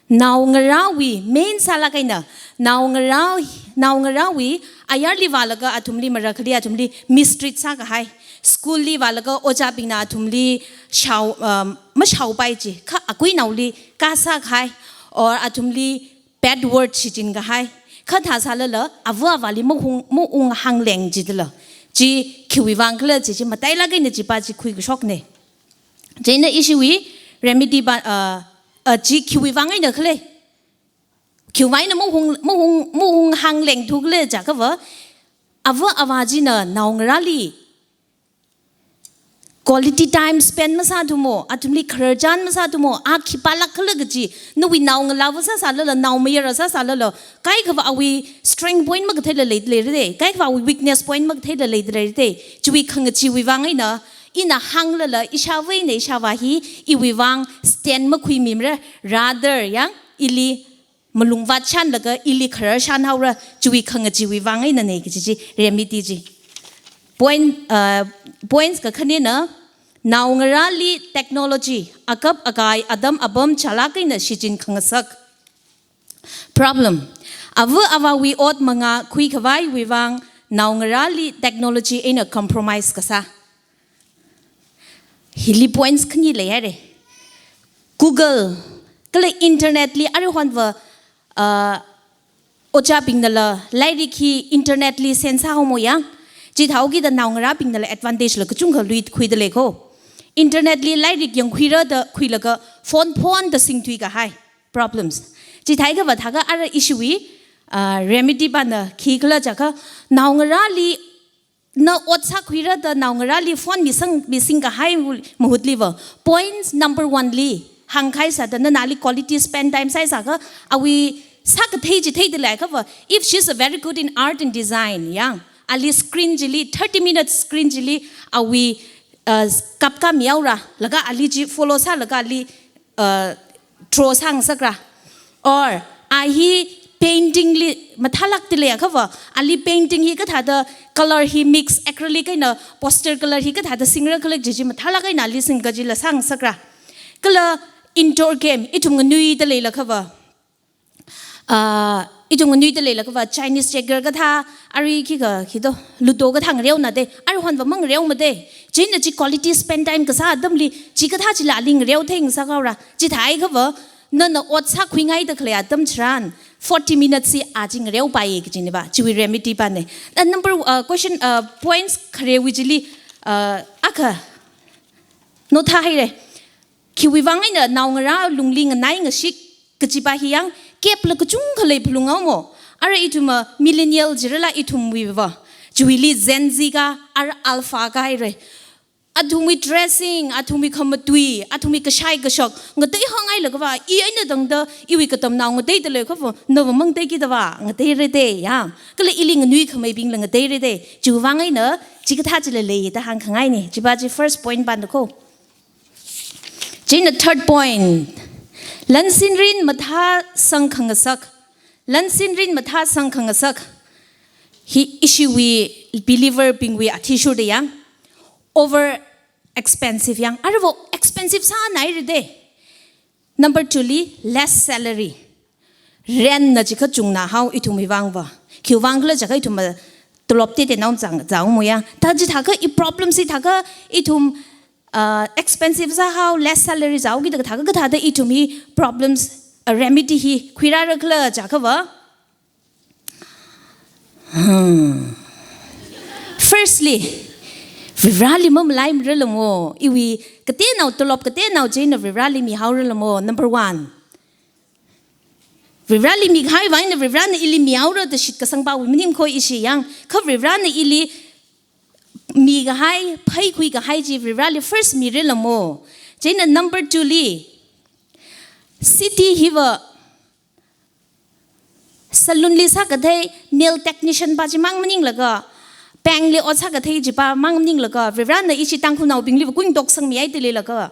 naongarāwui main sālāk eina, naongarā, naongarāwui ayarli vālaga athumli marakhali athumli mistreat sākahai. School li vālaga ojābingna athumli shao, um, mashaopai chi, kha akuinaoli kasā kahai, or athumli bad word shichinkahai. Kha thāsālala, ava avāli mahung, mahung hāngleng jidala. Chi khiwuivang khala chi, chi matailāk eina chipa chi khuikashokne. Chieina ishiwui remedy pa, uh, uh, chi khiwuivang eina khala. Khiwuivang eina mahung, mahung, mahung hānglengthu khala jiakhava, ava avā china naongarāli quality time spend masāthumo, athumli khararchan masāthumo, a khipālāk khala kaji, nawui naongalāva sāsālala, naomayara sāsālala, kaikhava awui strength point makatheila leida leirade, kaikhava awui weakness point makatheila leida leirade, chiwui khangacheewui vang eina, ina hānglala, ishāva eina ishāvā hi, iwui vang stand makhuimimara, rather, yang, ili malungvāt shānlaga ili kharar shānhaora, chiwui khangacheewui vang einane kaji chi remedy chi. Point, uh, points kakhanena, naongarāli technology, akap akai, atam apam chālāk eina shichin khangasak. Problem. Ava avāwui ot mangā khuikhavaiwui vang, naongarāli technology eina compromise kasā. Hili points khani leihaire. Google, kala internet li aruihonva, uh, ojābingnala lairik hi internet li send sāhaomo yang, chithāhaokida naongarābingnala advantage la kachungkha luikhuida lei kho. Internet li lairik yangkhuira da khuilaga phone phone da singthuikahai problems. Chithāhaiakhava thākha ara ishiwui, uh, remedy pana khikhala jiakha naongarāli na ot sākhuira da naongarāli phone misang, misingkahai mahutliva, points number one li hāngkahai sāda nana ali quality spend time sāhaisākha, awui sākathei chi theida leiakhava, if she's a very good in art and design, yang, ali screen chili, thirty minutes screen chili, awui, uh, kapkā mihaora, laga ali chi follow sālaga ali uh, draw sāngasakra. Or, a hi painting li mathālākda leiakhava, ali painting hi kathāda color hi mix acrylic eina poster color hi kathāda singra khala kaji chi mathālāk eina ali singkajila sāngasakra. Kala indoor game, ithum nganuida leilakhava. Ah, ithum nganuida leilakhava Chinese checker kathā, arui khikha, khito, Ludo kathā ngareonade, aruihonva mangareomade. Chieina chi quality spend time kasā atamli, chikathā chila ali ngareo theingasakhaora. Chithāhaiakhava, nana ot sākhuingaida khalei atam tharan, forty minutes hi a chi ngareopai kajinepa, chiwui remedy pane. And number, uh, question, uh, points kharewui chili, uh, akha, note sāhaire. Khiwui vang eina naongarā lungli nganai ngashik kajipa hi yang, gap la kachungkha leiphalunghaomo. Ara ithum, uh, millennial jirala ithumwuiva. Chiwuili Gen Z ka, ara alpha ka haire. Athumwui dressing, athumwui khamatui, athumwui kashai kashok, ngatei hāngai laga va, i eina tangda, iwui katamnao ngateida lei kha va, nava mangateikida va, ngateirada ya. Kala ili nganuikhameibingla ngateirada, chiwui vang eina, chikathā chila lei da hāngkhangaina, chiva chi first point panda ko. Chieina third point, lansinrin mathāsang khangasak, lansinrin mathāsang khangasak, hi ishiwui believer bingwui athishurda ya, over expensive ya. Arui va expensive sānairada. Number two li, less salary. Rent na chi kachungna hao ithumwui vang va. Khiwui vang khala jiakha ithum va tolop teitei naom zang, zangmo ya. Ta chithākha i problem chithākha ithum, uh, expensive sāhao, less salary sāhaokida kathākha kathāda ithum hi problems, uh, remedy hi khuirāra khala jiakha va. Hmm. Firstly, Varivarali mamalaimara lamo, iwui kateonao tolop kateonao china Varivarali mihaora lamo, number one. Varivarali mikahai vang eina Varivarana ili mihaora da shitkasangpawui maning ko ishi ya, kha Varivarana ili mikahai, pheikhui kahai chi Varivarali first mira lamo. Chieina number two li, city hi va, salon li sākathei nail technician pa chimang maninglaga, bank li ot sākathei chipa mang maninglaga, Varivarana ishi Tangkhulnaobingli va kuingatok sangmihaida leilaga,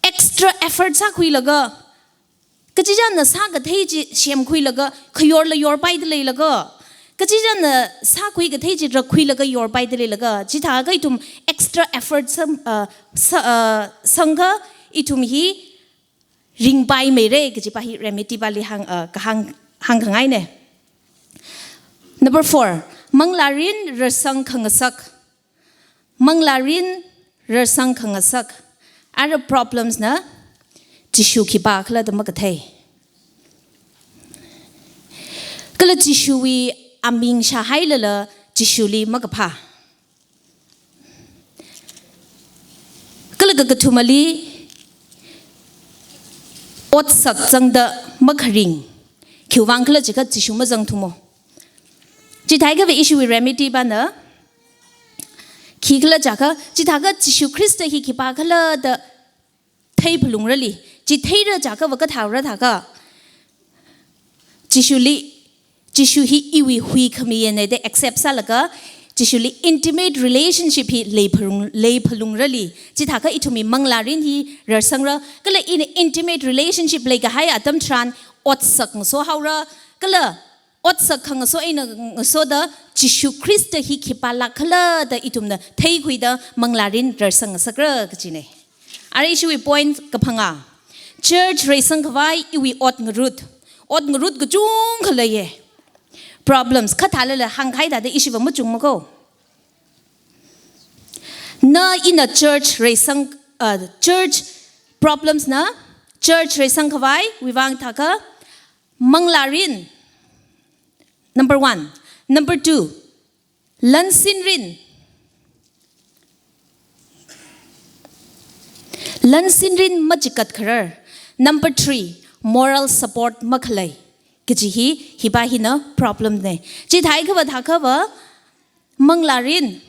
extra effort sākhuilaga, kachichāna sākathei chi semkhuilaga, khayorla yorpaida leilaga, kachichāna sākhui kathei chi rakkhuilaga yorpaida leilaga, chithākha ithum extra effort sam, uh, sa, uh, sangkha ithum hi ringpaimeira kajipa hi remedy pali hāng, uh, kahāng, hāngkhangaina. Number four, manglārin rarsang khangasak. Manglārin rarsang khangasak. Ara problems na Jishu khipākhala da makathei. Kala Jishuwui aming shāhailala Jishuli makaphā. Kala kakathumali otsak zangda makharing. Khiwui vang khala jiakha Jishu mazangthumo. Chithākha va ishiwui remedy pana, khikhala jiakha, chithākha Jishu Khrista hi khipākhala da theiphalungrali. Chi theira jiakha va kathāra thākha, Jishuli, Jishu hi iwui huikhamiyana da accept sālaga, Jishuli intimate relationship hi leiphalung, leiphalungrali. Chithākha ithumwui manglārin hi rarsangra, kala ina intimate relationship leikahai atam tharan otsak ngasohaora, kala otsak khangaso eina ngasoda Jishu Khrista hi khipālākkhala da ithumna theikhuida manglārin rarsang ngasakra kajina. Ara ishiwui point kaphangā. Church reisang khavai iwui ot ngarut. Ot ngarut kachungkha leiya. Problems. Kha thālala hāngkahai thāda ishiva machungmako. Na ina church reisang, uh, church problems na church reisang khavaiwui vang thākha manglārin. Number one. Number two. Lansinrin. Lansinrin machikat kharar. Number three, moral support makhalei. Kaji hi, hipa hina problem na. Chithākha va thākha va manglārin.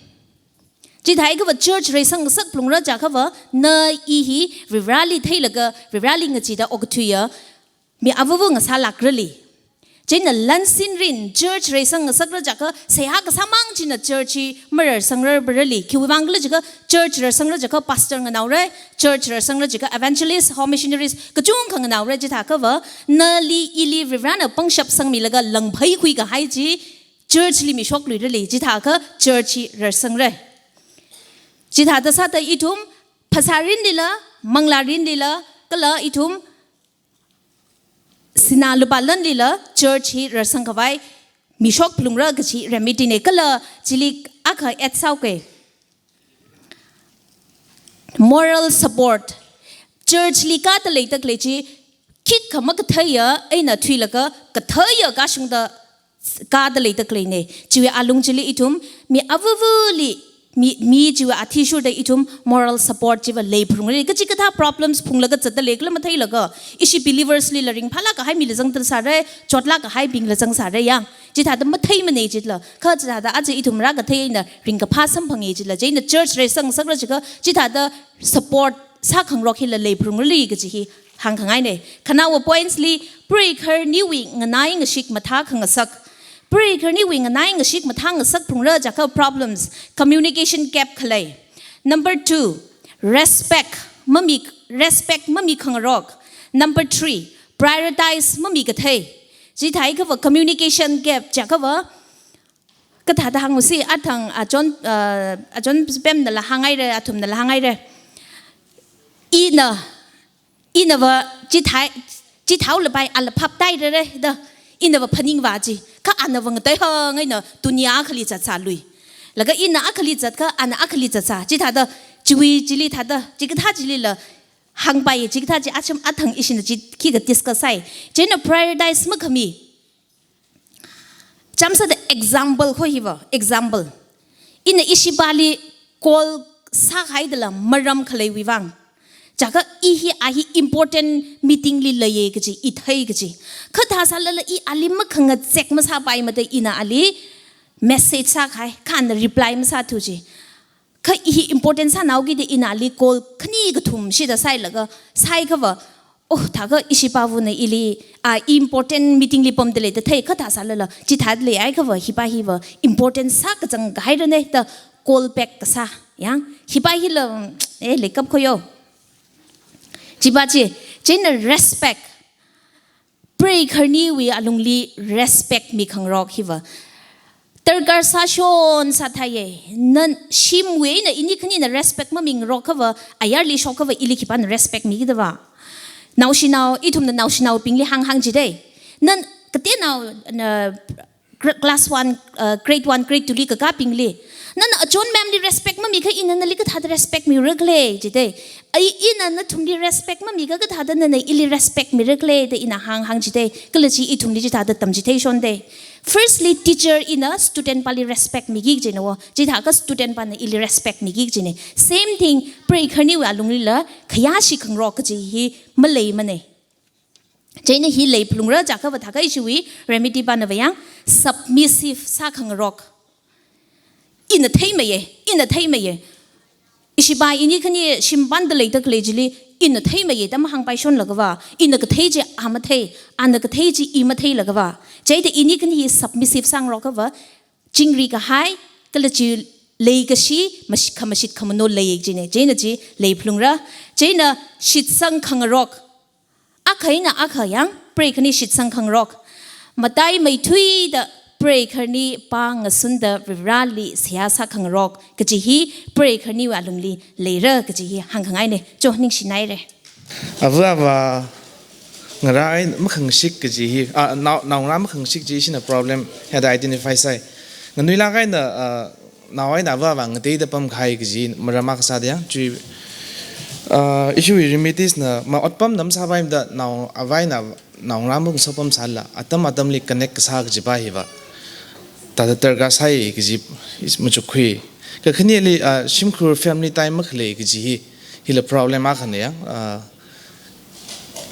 Chithākha va church reisang ngasak phalungra jiakha va na i hi Varivarali theilaga, Varivarali ngachida okathuiya mi avuvu ngasālākrali. Chieina lansinrin church reisang ngasakra jiakha seihā kasā mang china church hi mararsangrarparali. Khiwui vang khala jiakha church rarsangra jiakha pastor nganaora, church rarsangra jiakha evangelist, home missionaries kachungkha nganaora. Chithākha va nali ili Varivarana pangshap sangmilaga langpheikhui kahai chi church li mishokluirali. Chithākha church hi rarsangra. Chithāda sāda ithum phasārinlila, manglārinlila, kala ithum sinā lupā lanlila church hi rarsang khavai mishok phalungra kaji remedy na. Kala chili akha add sāuke. Moral support. Church li kāda leida khalei chi khikha makatheiya eina thuilaga katheiya kashungda kāda leida khaleina. Chiwui alung chili ithum mi avuvuli mi, mi chiwui athishurda ithum moral support chiva leiphalungra. Kachikathā problems phunglaga zatda leikhala matheilaga, ishi believers lila ringphālāk kahai mila zangda sāra, chotlāk kahaibingla zang sāra yang. Chithāda matheimana chila, kha chithāda aja ithum rākathei eina ringkaphā samphanga chila, chieina church reisang sakra jiakha, chithāda support sākhangarok hila leiphalungra kaji hi hāngkhangaina. Khanaowa points li, preigahar aniwui nganai ngashik mathākhangasak. Preigahar aniwui nganai ngashik mathāngasakphalungra jiakha problems, communication gap khalei. Number two, respect mami, respect mamikhangarok. Number three, prioritize mamikathei. Chithākhava communication gap jiakhava, kathāda hāngusi, athang, achon, uh, achon pemnala hānghaira, athumnala hānghaira. Ina, inava chithai, chithao lapai ala phaptai rere da, inava phaningva chi. Kha anava ngateihang eina tunia akhali zatsālui. Laga ina akhali zatkha, ana akhali zatsā. Chithāda, chiwui chili thāda, chikathā chilila hāngpai, chikathā chi acham athang ishina chi khikha discuss sai. Chieina prioritize makhami. Chāmsāda example kho hiva, example. Ina ishipāli call sāhaidala maram khaleiwui vang. Jiakha i hi a hi important meeting li leiya kaji, i thei kaji. Kha thāsālala i ali makhangazek masāpaimada ina ali message sākahai, kha ana reply masāthu ji. Kha i hi important sānaokida ina ali call khani kathum shida sāhailaga, sāhaikhava, oh, thākha ishipāvana ili, a, important meeting li pamda leida thei, kha thāsālala, chithāda leihaikhava, hipā hiva important sākachang kahairana da call back kasā, yang, hipā hila, eh, leikap khoyo. Chipā chi, chieina respect. Preigahar aniwui alungli respect mikhangarok hiva darkar sāshon sāthaiya. Nana shimwui eina ini khanina respect mamingarokhava, ayarli shokhava ili khipāna respect mikida va. Naoshinao, ithumna naoshinaobingli hānghāng jidei. Nana kateonao, na, gr-, class one, uh, grade one, grade two li kakābingli, nana achon ma'am li respect mamikha ina nali kathāda respect mira khala jidei. Ai ina nathumli respect mamikha kathāda nana ili respect mira khala da ina hānghāng jidei. Kala chi ithumli chithāda tamchitheishondei. Firstly, teacher ina student pāli respect miki kajina wo. Chithākha student pāna ili respect miki kajina. Same thing, preigahar aniwui alunglila khayāshi khangarok kaji hi maleimana. Chieina hi leiphalungra jiakhava thākha ishiwui remedy pāna va yang, submissive sākhangarok. Ina theimeiya, ina theimeiya. Ishipā ini khani shimpanda leida khalei chili, ina theimeiya da mahāngpaishonlaga va, ina kathei chi a mathei, ana kathei chi i matheilaga va. Chieina ini khani hi submissive sāngarokhava, chingri kahai, kala chi leikashi, mashi-, khamashit khamano leiya kajina, chieina chi leiphalungra, chieina shitsang khangarok. Akha eina akha yang, preigahar ani shitsang khangarok. Mataimeithuida preigahar ani pāngasunda Vareli seihā sākhangarok kaji hi preigahar aniwui alungli leira kaji hi hāngkhangaina. Cho, ningshinaira. Ava avā ngarā eina makhangashik kaji hi, a, nao, naongarā makhangashik chi ishina problem hithāda identify sai. Nganuilāk eina, a, nao eina ava avā ngateida pamkahai kaji maram akha sāda yang, chi, a, ishiwui remedies na ma otpamna masāpaimada nao avā eina naongarā makhangasak pamsālala, atam atamli connect kasā kajipā hiva thāda darkar sai kaji is machukkhui. Kakhaneli, a, shimkhur family time makhalei kaji hi, hila problem akhana yang, a,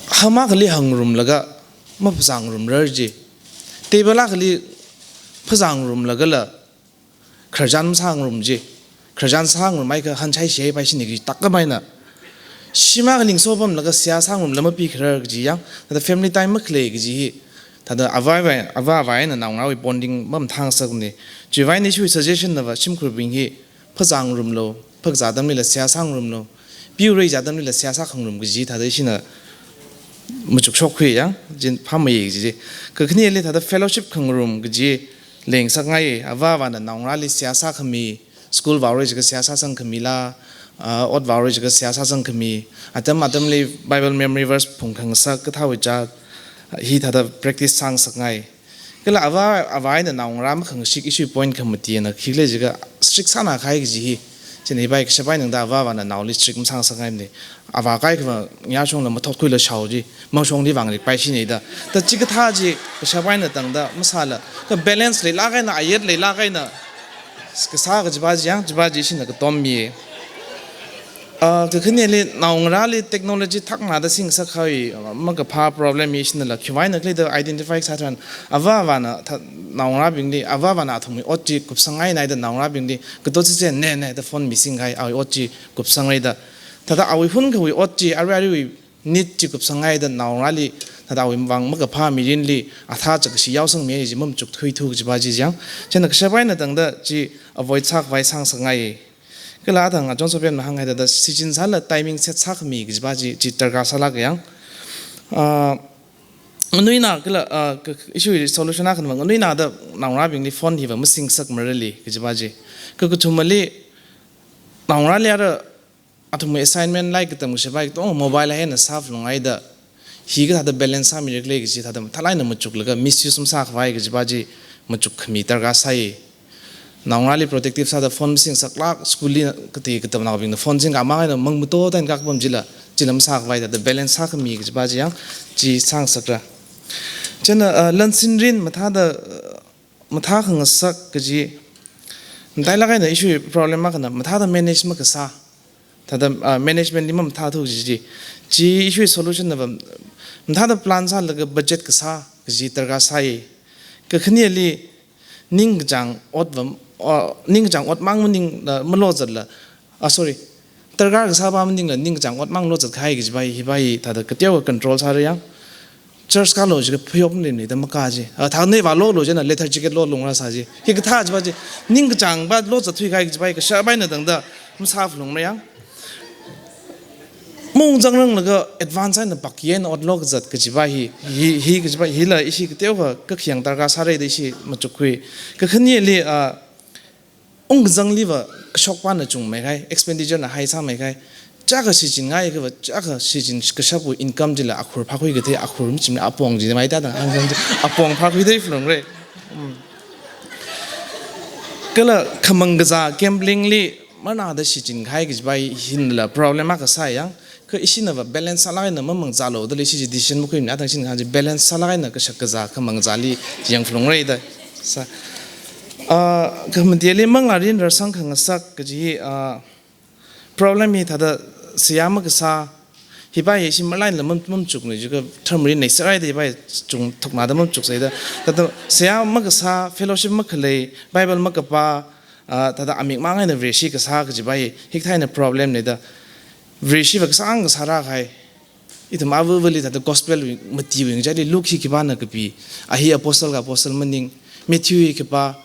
ham akhali hāngngarumlaga maphazāngarumrar ji. Table akhali phazāngarumlagala khararchan masāngarum ji. Khararchan sāngarumhaiakha hanchai shihaipaishina kaji tākam eina. Shim akhali ngaso pamlaga seihā sāngarumla mapikharar kaji yang, thāda family time makhalei kaji hi, thāda avā avā, ava avā eina naongarāwui bonding mamathāngasakmana. Chiwui vang ishiwui suggestion na va shimkhurbing hi phazāngarumlu, phazā atamlila seihā sāngarumlu, piura kaji atamlila seihā sākhangarum kaji thāda ishina machukshokkhui yang, chi phāmeiya kaji. Kakhaneli thāda fellowship khangarum kaji leingasakngai, ava avāna naongarāli seihā sākhami, school vāora jiakha seihā sāsangkhamila, ah, ot vāora jiakha seihā sāsangkhami, atam atamli Bible memory verse phungkhangasak kathāwui cha, hi thāda practice sāngasakngai. Kala ava avā eina naongarā makhangashik ishiwui point khamati na khikhala jiakha strict sānakahai kaji hi. Chieina hipai kashap eina tangda ava avāna naoli strict masāngasakngaimana. Avā kaikhava ngayā shongla mathotkhuila shao ji, mashongli vāngarikpaishina da. Ta chikathā chi kashap eina tangda masāla, kha balance leilāk eina, ayet leilāk eina, Kasā kajipa chi yang, chipa chi ishina katom mi. Ah, kakhaneli naongarāli technology thakna da singsak kahai, makaphā problem hi ishinala, khiwui eina khalei da identify sātharan, avā avāna, tha-, naongarābingli, avā avāna athumwui ot chi kupsang ngai nai da naongarābingli, kato chi chi ne ne da phone mi singkahai, awui ot chi kupsang rai da. Thāda awui hun kawui ot chi, arui aruiwui need chi kupsang ngai da naongarāli, thāda awui vang makaphā mirinli, athā chak kashi yaosang mi ji mamachuk thuithu kajipa chi yang. Chieina kashap eina tangda chi avoid sākhavai sangsak ngai. Kala athang John Sopian mahānghai thāda shichin sālala timing set sākhami kajipa chi, chi darkar sālāk yang. Ah, nganuina kala, ah, ka, issue solution akhana nganuina da naongarābingli phone hiva masingsak marali kajipa chi. Kakathumali naongarāli ara athumwui assignment lairik katam kashapai katong mobile eina sāphalung ngai da, hi kathāda balance sāmira khala kaji thāda mathālāk eina machuklaga misuse masākhavai kajipa chi machukkhami darkar sāi. Naongarāli protective sāda phone masingsaklāk, school li kati katamnaobingna phone singkhamang eina mangmato da eina kapam chila, chila masākhavai thāda balance sākhami kajipa chi yang, chi sāngasakra. Chieina, ah, lansin rin mathāda, ah, mathā khangasak kaji, matailāk eina issue problem akhana, mathāda manage makasā. Thāda, ah, management li mamathāthu kaji chi. Chi issue solution na va, mathāda plan sālaga budget kasā kaji darkar sāi. Kakhaneli ningkachāng ot va, ah, ningkachāng ot mang maningla, ah, malozatla, ah, sorry, darkar kasāpa maningla ningkachāng ot mang lozat kahai kajipa hi, hipa hi thāda kateokha control sāra yang. Church kālu jiakha phayop malemli da makā ji. Ah, thāda neiva lolu chieina letter jacket lolungra sā ji. Hikathā chipa chi, ningkachāngpa lozat thuikahai kajipa hi kashap eina tangda masāphalungmara yang. Maungzangranglaga advance eina pak eina ot lokazat kajipa hi, hi, hi kajipa hila ishi kateokha kakhayang darkar sāra da ishi machukkhui. Kakhaneli, ah, ungkazangliva kashokpana chungmei kahai, expenditure na high sāmei kahai. Chaka shichin ngai kava, chaka shichin kashapwui income chila akhur phākhui kathei, akhur machimla apong chi mai thāda hāngkhan chi, apong phākhui thei phalungra. Hmm. Kala khamang kazā gambling li manada shichin kahai kajipa hinla problem akha sā yang. Kha ishina va balance sālāk eina mamangzālu da leishi decision makhuimana, athang shin khan chi balance sālāk eina kashak kazā khamang kazāli yangphalungra da sā. Ah, khamateli manglārin rarsang khangasak kaji, ah, problem hi thāda seihā makasā, hipa hi ishi malaila mam, mamachukna jiakha tharmarin nei sarai da hipa hi chungthukna da mamachuksai da. Thāda seihā makasā, fellowship makhalei, Bible makapā, ah, thāda amik mang eina Vareshi kasā kajipa hi, hikathā eina problem nei da. Vareshi va kasāng kasā rākahai. Ithum avāvali thāda gospel wui, Matthewwui ngachaili Luke hi khipāna kapi, a hi apostle ka apostle maning, Matthew hi khipā,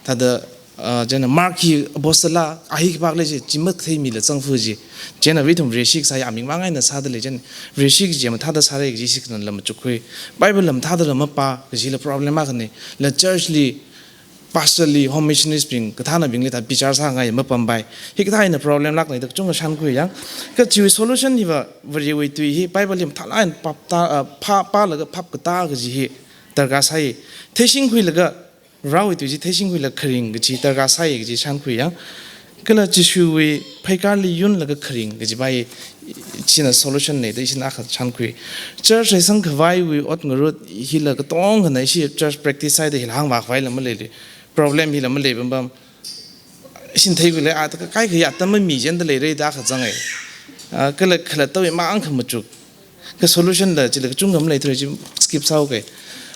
thāda, ah, chieina Mark hi apostle la, a hi khipā khala chi, chi matheimila zangfa ji. Chieina ithum Vareshi kasā hi amik mang eina sāda lei chieina, Vareshi kaji mathāda sāra kaji ishi khananla machukkhui. Bible la mathādala mapā kajila problem akhana, la church li, pastor li, home missionaries bing, kathānabingli thāda bichar sāngai mapampai. Hikathā eina problem lākna da kachungkha shānkhui yang. Kha chiwui solution hiva Varewui tui hi, Bible hi mathālāk eina phaptā, ah, phā, phālaga phapkatā kaji hi darkar sāi. Theishingkhuilaga, Varewui tui chi theishingkhuilaga kharing kaji darkar sāi kaji shānkhui yang. Kala Jishuwui pheikārli yunlaga kharing kajipa hi, china solution nei da ishina akha shānkhui. Church reisang khavaiwui ot ngarut hila katongkhana ishi church practice sāda hila hāngvākhavaila maleili. Problem hila malei pampam. Ishin theikhuilei, ah, kaikha atam mami chieina da leira da akha zangai. Ah, kala khalattawui mang khamachuk. Kha solution la chila kachungkha maleithura chi skip sāhaoke.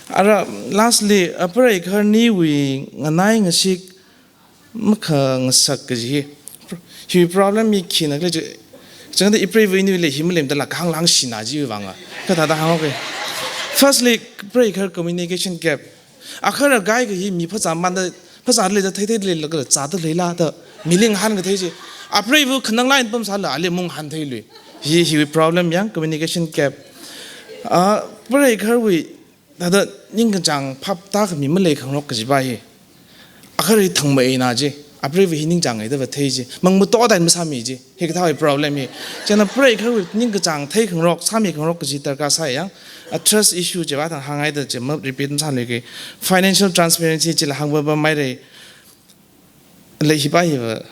Ara lastly, ah, preigaharniwui nganai ngashik makhangasak kaji hi. Hi problem hi khina khala chi, changda ipreiva inuili hi malemdala kahāng langshina chiwui vanga. Kathāda hānghaoke. Firstly, preigahar communication gap. Agahar agai kahi mi phazā manda, phazā leida theithei leilakha zāda leila da miling hāngkathei chi. Apreiva khanang line pamsāla ali mung hāntheilui. Hi, hiwui problem yang communication gap. Ah, preigaharwui thāda ningkachāng phaptākhami maleikhangarok kajipa hi. Agahar hi thangmeina chi, apreiva hi ningchāngngaida va thei chi, mangmato da eina masāmi chi, hikathāwui problem hi. Chieina preigaharwui ningkachāng theikhangarok, sāmikhangarok kaji darkar sāi yang, a trust issue chiva thang hāngngaida chi ma repeat masāluike. Financial transparency chila hāngpapamhaira. Lei hipa hiva,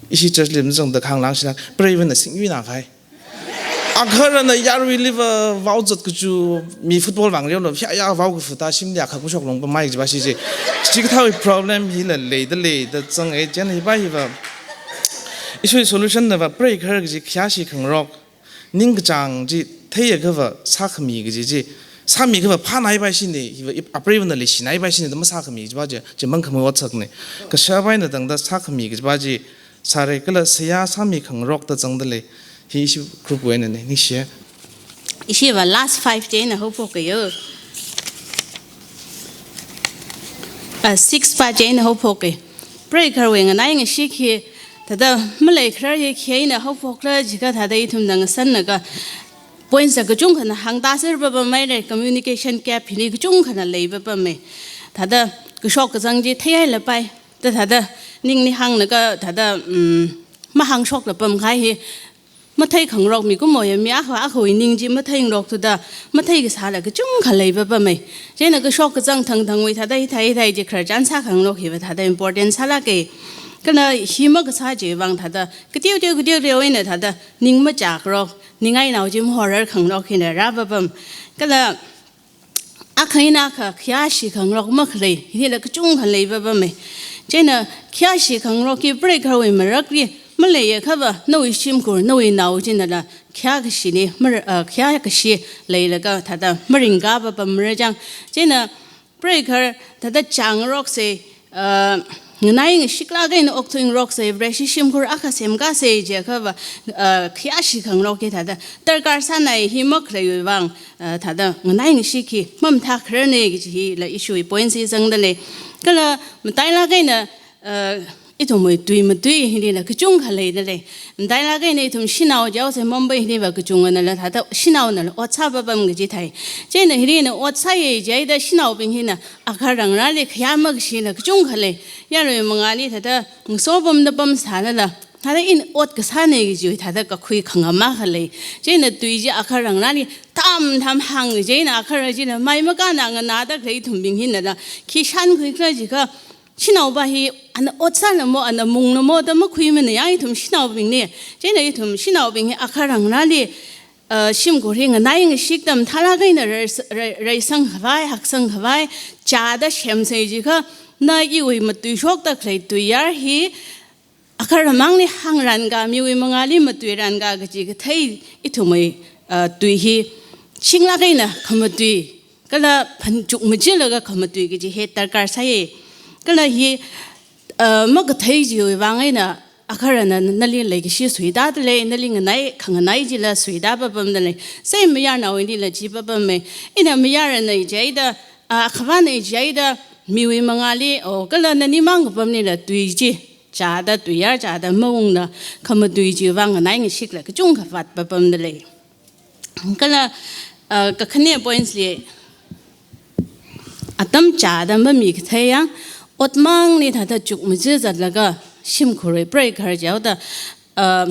ishi church li mazangda kahāng langshina, preivana singwuina kahai. Akharana yaruiliva vaozat kachu mi football vang reo lo, hia ya vao kafuta shimli akha kushok longpamai kajiva shi chi. Chikathāwui problem hila leida leida zangai, chieina hiva hiva. Ishiwui solution nava preikhar kaji khayāshi khangarok. Ningkachāng chi theiakhava sākhami kaji chi. Sāmiakhava phānai pai shine, hiva ip-, apreivana leishinai pai shine da masākhami kajiva chi, chi mangkhamui otsakne. Kashap eina tangda sākhami kajiva chi, sāra kala seihā sāmi khangarokta zangda lei. Hi ishi group wui einane, ningshi. Ishiva last five chieina haophoka yo. Ah, six pa chieina haophoka. Preikharwui nganai ngashik hi, thāda maleikharar hi khi eina haophokra jiakha thāda ithumna ngasanlaga points kachungkhana hāngda serpapamhaira, communication gap hili kachungkhana leipapamhai. Thāda kashok kazang chi theihailapai. Thāda, thāda ningli hānglaga thāda, um, mahāngshoklapam kahai hi. Mathei khangarok mikumo ya mi akha akhawui ning chi matheingarok thuda, mathei kasāla kachungkha leipapamhai. Chieina kashok kazang thangthangwui thāda hithai hithai chi khararchan sā khangarok hiva thāda important sālāka. Kala hi makasā chiwui vang thāda, kateo teo kateo teo eina thāda, ning machāngarok, ningai nao chi mahorar khangarok hina rāpapam. Kala akha eina akha khayāshi khangarok makhalei, hila kachungkha leipapamhai. Chieina khayāshi khangarok hi preikharwui marakli maleiakhava, nawui shimkhur, nawui nao chinala khayā kashili, mar-, ah, khayā kashi leilaga thāda maringkapapamra chang. Chieina preikhar thāda chāngaroksa, ah, nganai ngashiklāk eina okthuingaroksa, Vareshi shimkhur akha semkāsa jiakhava, ah, khayāshi khangarok hi thāda darkar sānai hi makhaleiwui vang, ah, thāda nganai ngashik hi mamathā khararne kaji hila ishiwui point chi zangda lei. Kala matailāk eina, ah, ithumwui tui matui hilila kachungkha leida lei. Matailāk eina ithum shanao jaosa Mumbai hiliva kachunganala thāda shanaonala ot sāpapam kaji thei. Chieina hilina ot sāya jihaida shanaobing hina akha rangrāli khayā makashila kachungkha lei. Yaruili mangāli thāda ngasopamda pamsālala, thāda ina ot kasāne kajiwui thāda kakhui khangam akha lei. Chieina tui chi akha rangrāli tham tham hāng chieina akha ra china mai makāna nganāda khalei ithumbing hinala khi shānkhuikhala jiakha, shanaova hi ana ot sālamo, ana munglamo da makhuimana ya ithum shanaobingna. Chieina ithum shanaobing hi akha rangrāli, ah, shimkhur hi nganai ngashikda mathālāk eina rai-, rai-, raisangkhavai, haksangkhavai, chāda semsa jiakha, na iwui matuishokda khalei tuiyār hi akha ramangli hāngranga, miwui mangāli matuiranga kaji kathei ithumwui, ah, tui hi shinglāk eina khamatui, kala phan-, chukmajilaga khamatui kaji hi darkar sāya. Kala hi, ah, makathei chiwui vang eina akharana nali leikashi suitāda lei, nali nganai, khanganai chila suitāpapamda lei. Sai mayarnaowuilila chipapamhai. Ina mayarana jihaida, ah, akhavana jihaida, miwui mangāli, o, kala nani mang kapamlila tui chi chāda, tuiyār chāda maungna, khamatui chiwui vang nganai ngashikla kachungkha vātpapamda lei. Kala, ah, kakhane points li, atam chāda mami kathei yang, otmangli thāda chukmaja zatlaga shimkhurwui preikhar jaoda, ah,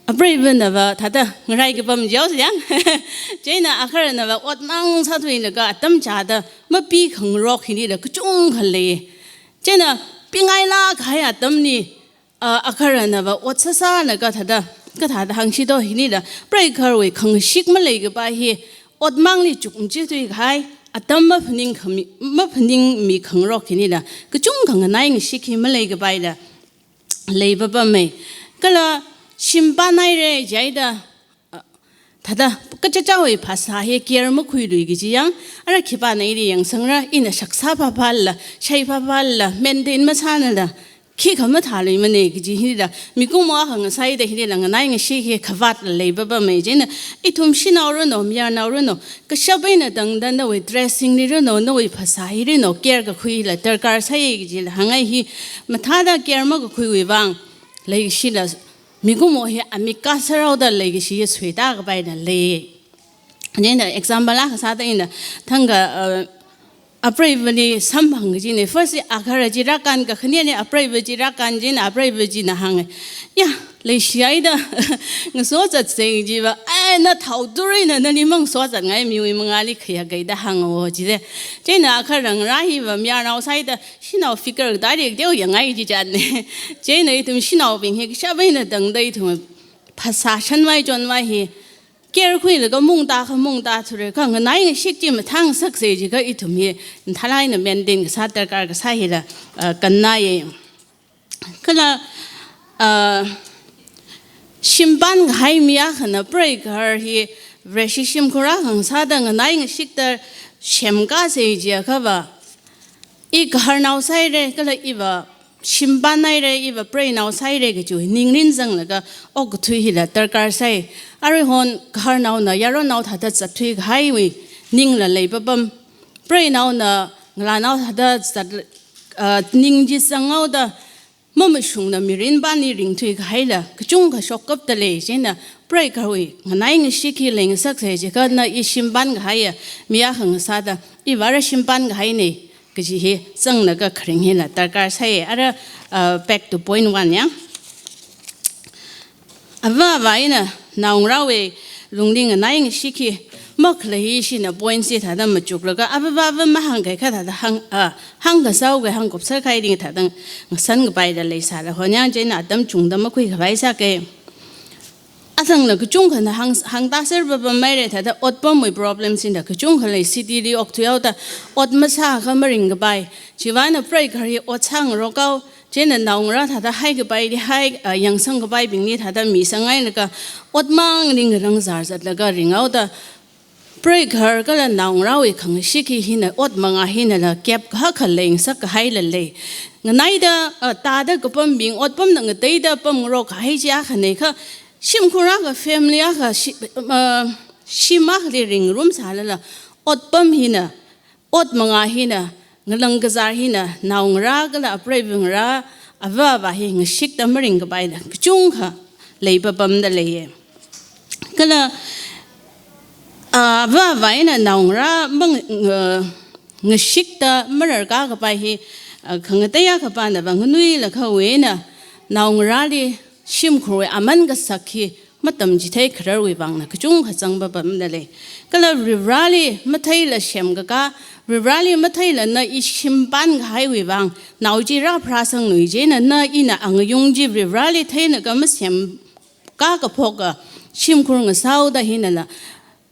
apreivanava thāda ngarai kapam jaosa yang. Chieina akharanava otmang sāthuilaga atam chāda mapi khangarok hilila kachungkha lei. Chieina pingailāk kahai atamli, ah, akharanava ot sāsālaga thāda, kathāda hāngshito hilila, preikharwui khangashik maleikapai hi, otmangli chukmajithui kahai, atam maphaningkhami, maphaningmi khangarok hilila, kachungkha nganai ngashik hi maleikapaila leipapamhai. Kala shimpānhaira jihaida, ah, thāda, kachichāwui phasā hi care makhuilui kaji yang, ara khipāna ili yangsangra, ina shaksa phāphāla, shai phāphāla, maintain masānala, khikha mathāluimana kaji hila, mikumo akha ngasaida hilila nganai ngashik hi khavātla leipapamhai. Chieina, ithum shanao ranu, mayarnao ranu, kashap eina tangda nawui dressing li ranu, nawui phasā hi ranu, care kakhuila darkar sāya kajila hāngngai hi, mathāda care makakhuiwui vang, leikashila, mikumo hi amik kasāraoda leikashi suitākapaila lei. Chieina example akha sāda ina thangkha, uh, apreivali samphang kajina. First li akhara chi rākān, kakhaneli apreiva chi rākān, chieina apreiva china hānga, ya, leishihaida ngaso zatsa jiva, ai, na thao turaina nali mangaso zatngai, miwui mangāli khayākhaida hānga o jida. Chieina akha rangrā hiva mayarnao sāhaida, shanao figure direct teo yangngai chi chānna. Chieina ithum shanaobing hi kashap eina tangda ithum phasā shanvai chonvai hi care khuilaga mungta kha mungta thura kha, nganai ngashik chi mathāngasaksa jiakha ithum hi mathālāk eina maintain kasā darkar kasā hila, uh, kannaiya. Kala, uh, shimpān kahai mi akhana preigaharli Vareshi shimkhur akha ngasāda nganai ngashikta semkāsa jiakhava, i gaharnao sāhaira, kala iva shimpān haira, iva preinao sāhaira kaji ningrin zanglaga okathui hila darkar sai. Aruihon gaharnaona yaronnao thāda zatthui kahaiwui ningla leipapam, preinaona ngalānao thāda zat, uh, ning chi zanghaoda mamashungna mirin pāngli ringthui kahaila kachungkha shokkapta lei. Chieina preigaharwui nganai ngashik hi leingasaksa jiakha na i shimpān kahaiya mi akha ngasāda, i vāra shimpān kahaina kaji hi zanglaga kharing hila darkar sai. Ara, uh, back to point one ya. Avāva eina naongarāwui lungli nganai ngashik hi makhalei hi ishina point chi thāda machuklaga, avāva ava mahāngkahai kha thāda hāng, ah, hāngkasā haoga hāngkupser kahai ding thāda ngasan kapaida leisāla hon yang, chieina atam chungda makhuikhavai sāka. Athangla kachungkhana hāng, hāngtāser papamhaira thāda otpamwui problem china kachungkha lei, city li okthuihaoda ot masākha maringkapai. Chiwui vāngna preigaharli ot sāngarok hao, chieina naongarā thāda haikapaili hai, ah, yangsang kapaibingli thāda misang hailaga ot mangli ngarangzar zatlaga ringhaoda, preigahar kala naongarāwui khangashik hi hina ot manga hinala gap kahak khalei ngasak kahaila lei. Nganaida, ah, tāda kapambing otpamna ngateida pamngarok kahai chi akhana kha, shimkhur akha, family akha, shi-, ah, shim akhali ringrumsālala otpam hina, ot manga hina, ngalāng kazār hina naongarā kala apreivangarā, avāva hi ngashikta maringkapaila kachungkha leipapamda leiya. Kala, ah, avāva eina naongarā mang, ah, ngashikta mararkā kapai hi, ah, khangatei akha pānava nganuilakha wena naongarāli shimkhurwui aman kasak hi matamchithei khararwui vāngna kachungkha zangpapamda lei. Kala Varivarāli matheila semkakā, Varivarāli matheila na i shimpān kahaiwui vāng nao chi rāpharāsangluiya, chieina na ina angayung chi Varivarāli theilaga masemkā kaphoka shimkhur ngasāhaoda hinala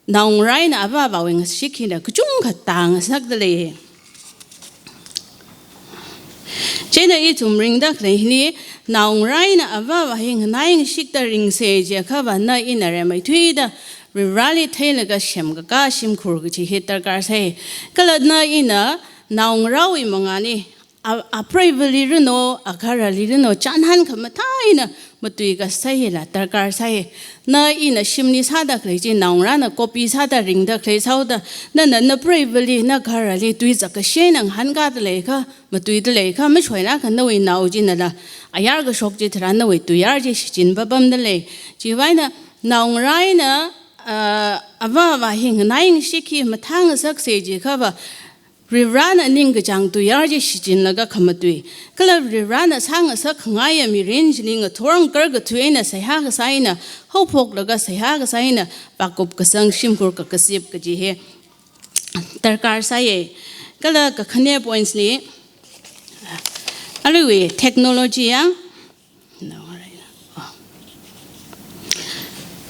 naongarā eina avāvawui ngashik hina kachungkha tāngasakda lei. Chieina ithum ringda khalei hili, naongarā eina avāva hi nganai ngashikta ringsa jiakhava na ina rimeithuida Varivarāli theilaga semkakā shimkhur kaji hi darkar sai. Kala na ina naongarāwui mangāli, a, apreivali rino, agaharali rino, chānhān khamathā eina matuikasā hila darkar sai. Na ina shimli sāda khalei chi naongarāna copy sāda ringda khalei sāhaoda, nana napreivali, nagaharali tuizak kashi eina ngahānkāda leiakha, matuida leiakha, mashoilāka nawui nao chinala ayar kashok chitharan nawui tuiyar chi shichinpapamda lei. Chiwui vāngna naongarā eina, ah, avāva hi nganai ngashik hi mathāngasaksa jiakhava, Varivarāna ningkachāng tuiyar chi shichinlaga khamatui, kala Varivarāna sāngasak khangaiya mirin chili ngathor ngakarkathui eina seihā kasā eina, haophoklaga seihā kasā eina vākup kasang shimkhur kakazip kaji hi darkar sāya. Kala kakhane points li, aruiwui technology ya,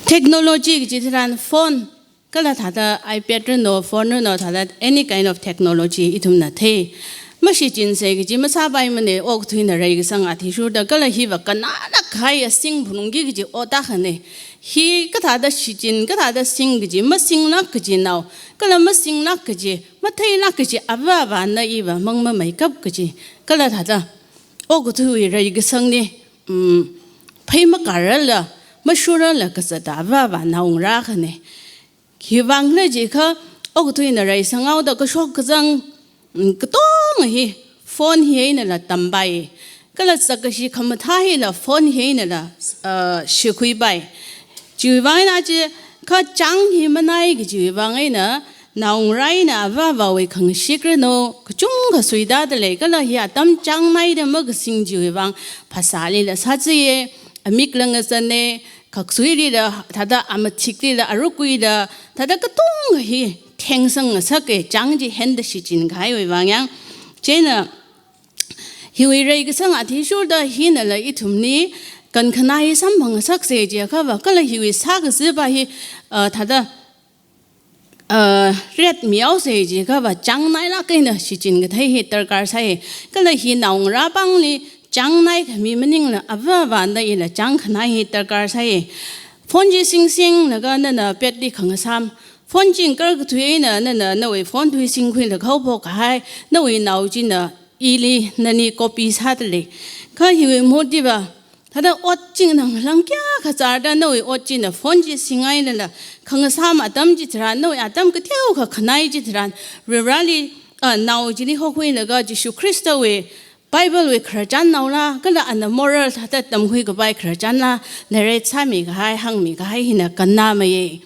technology kaji tharan phone, kala thāda iPad rino, phone rino, thāda any kind of technology ithumna thei. Mashichinsa kaji masāpaimana, okathuina reikasang athishurda, kala hiva kanānā kahai asing phunungki kaji ot akhana. Hi kathāda shichin, kathāda sing kaji, masinglāk kaji nao, kala masinglāk kaji, matheilāk kaji avāvana iva mangmameikap kaji, kala thāda okathuiwui reikasangli, mm, phei makarala, mashurala kazata avāva naongarā akhana. Khiwui vāngkhala jiakha, okathuina reisanghaoda kashok kazang, mm, katonga hi phone hi einala tampai. Kala sakkashi khamathā hila phone hi einala, uh, shikhuipai. Chiwui vāng eina chi kachāng hi manai kajiwui vāng eina, naongarā eina avāvawui khangashik rino kachungkha suitāda lei, kala hi atam chāngnaida makasing chiwui vāng phasālila sāzaiya, amikla ngazana, khaksuilila, thāda amathiklila, arukuila, thāda katonga hi thengsangngasaka, chāng chi henda shichin kahaiwui vāng yang. Chieina hiwui reikasang athishurda hinala ithumli kankhanā hi samphangngasaksa jiakhava, kala hiwui sākazipa hi uh, thāda, uh, ret mihaosa jiakhava chāngnailāk eina shichin kathei hi darkar sāi. Kala hi naongarā pāngli chāngnaikami maningla ava avāna ila chāngkhanai hi darkar sāi. Phone chi singsinglaga nana petli khangasām, phone chi kar kathui eina nana nawui phone thui singkhuilaga haophok kahai, nawui nao china ili nani copy sādalei. Kha hiwui mahut hiva, thāda ot chi nganālang kayākha zārda nawui ot china phone chi singailala, khangasām atam chitharan, nawui atam kateokha khanai chitharan, Varivarāli, ah, nao chili hokhuilaga Jishu Khristawui Bible wui khararchan naola, kala ana moral thāda tamkhui kapai khararchanla, narrate sāmi kahai, hāngmi kahai hina kannameiya.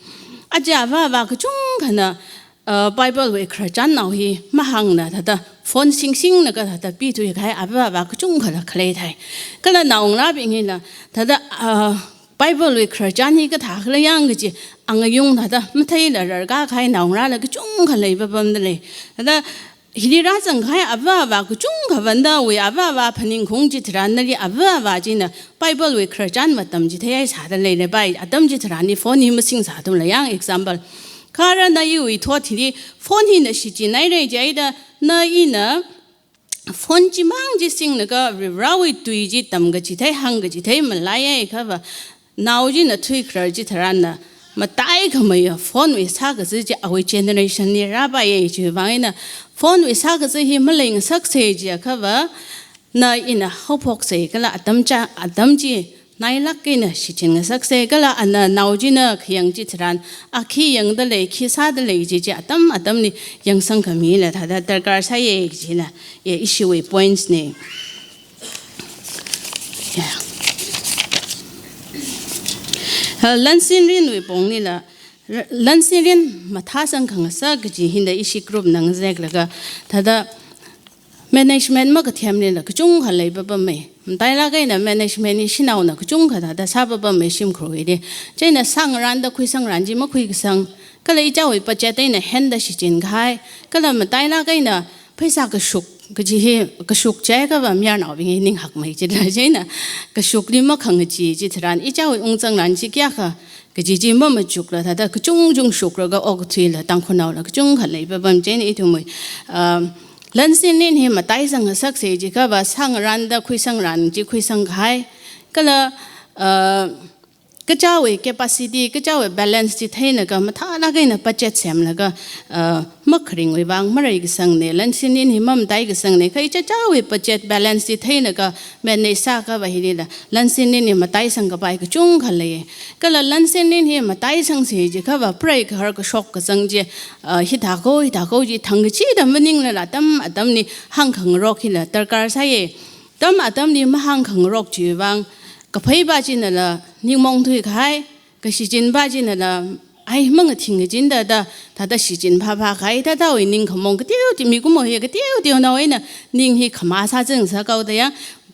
Aja ava avā kachungkhana, uh, Bible wui khararchan nao hi mahāngna thāda phone singsinglaga thāda pithui kahai ava avā kachungkhala khalei thai. Kala naongarābing hila thāda, uh, Bible wui khararchan hi kathākhala yang kaji angayung thāda matheila rarkā kahai naongarāla kachungkha leipapamdalei. Thāda hili rāzang kahai ava avā kachungkha vānda wui ava avā phaningkhaung chitharan nali ava avā china Bible wui khararchan matamchithei sāda leilapai, atam chitharanli phone hi masingsāthumla yang, example. Kha ara na iwui thot hili phone hina shichinhaira jihaida, na ina phone chimang chi singlaga Varivarāwui tui chi tamkachithei, hāngkachithei malaiakhava, nao china thuikharar chitharanna mataikhameiya phone wui sākaza chi awui generation li rāpaiya. Chiwui vang eina phone wui sākaza hi maleingasaksa jiakhava, na ina haophoksa kala atam cha, atam chi nailāk eina shichinngasaksa kala ana nao china khayang chitharan, a khi yangdalei, khi sādalei chi chi atam atamli yangsangkhamila thāda darkar sāi kajina, ya, ishiwui points na. Ya. Ha, lansinrinwui ponglila, r-, lansinrin mathāsang khangasak kaji hina ishi group na ngazeklaga, thāda management makathemlila kachungkha leipapamei. Matailāk eina management hi shanaona kachungkha thāda sāpapamei shimkhurwuili. Chieina sāngaranda khuisangran chi makhuikasang, kala ichāwui budget eina henda shichin kahai, kala matailāk eina pheisā kashuk kaji hi, kashuk jiakhava mayarnaobing hi ninghakmei chila, chieina kashukli makhangachee chitharan ichāwui ungzangran chi kayākha kaji chi mamachukla thāda kachungchung shuklaga okathuila Tangkhulnaola kachungkha leipapam. Chieina ithumwui, um, lansinrin hi mataisang ngasaksa jiakhava sāngaranda khuisangran chi khuisang kahai, kala, uh, kachāwui capacity, kachāwui balance chi theilaga mathālāk eina budget semlaga, uh, makharingwui vang maraikasangna, lansinrin hi mamataikasangna, kha ichāchāwui budget balance chi theilaga manage sākhava hilila lansinrin hi mataisang kapai kachungkha lei. Kala lansinrin hi mataisangsa jiakhava preikhar kashok kazang chi, uh, hithākho, hithākho chi thangkachida maninglala atam atamli hāngkhangarok hila darkar sāi. Atam atamli mahāngkhangarok chiwui vang, kapheipa chinala ningmaong thuikahai, kashichinpa chinala ai mangathing kajinda da, thāda shichin phāphā kahai, thāda wui ningkhamong kateo teo, mikumo hi kateo teonao eina ning hi khamā sāzang sākao da ya,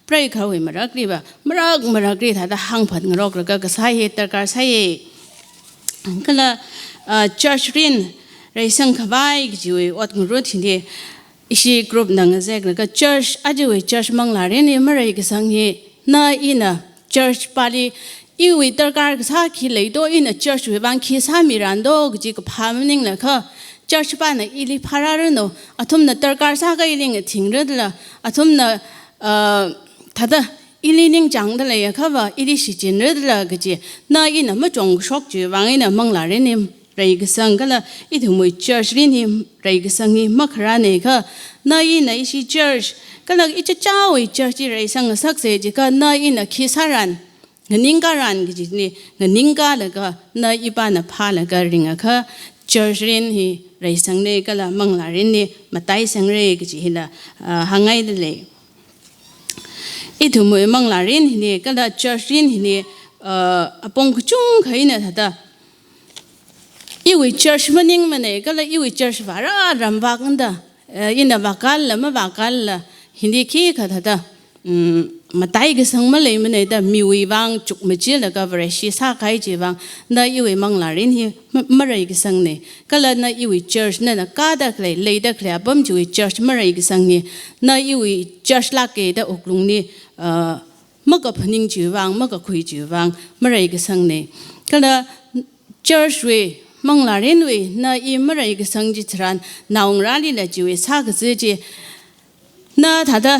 preikharwui marakliva, marak marakli thāda hāngphat ngaroklaga kasā hi darkar sāi. Kala, ah, church rin reisang khavai kajiwui ot ngarut hili, ishi group na ngazeklaga church, ajawui church manglārin hi maraikasang hi, na ina church pali iwui darkar kasā khi leido, ina church wui vang khi sāmirando kaji kaphā maningla kha, church pana ili phārāranu, athumna darkar sākha ili ngathingradala, athumna, uh, thāda ili ningchāngda leiakhava ili shichinradala kaji, na ina machongkashok chiwui vang eina manglārin hi reikasang kala ithumwui church rin hi reikasang hi makharāna kha, na ina ishi church, kala ichāchāwui church chi reisang ngasaksa jiakha, na ina khi sāran, nganingkaran kaji hi nganingkalaga, na ipana phālaga ringakha, church rin hi reisangna kala manglārin hi mataisangra kaji hila, ah, hāngngaidalei. Ithumwui manglārin hili kala church rin hili, uh, apong kachungkha ina thāda, iwui church maningmana kala iwui church vāra ramvāknda, uh, ina vākalla mavākalla hili khikha thāda, um, mataikasang maleimana da miwui vang chukmajilaga Vareshi sākahai chiwui vang, na iwui manglārin hi ma-, maraikasangna. Kala na iwui church nana kāda khalei, leida khalei apam chiwui church maraikasang hi, na iwui church lāka da wuklungli, uh, makaphaning chiwui vang, makakhui chiwui vang maraikasangna. Kala church wui, manglārinwui, na i mareikasang chitharan, naongarālila chiwui sākazā chi, na thāda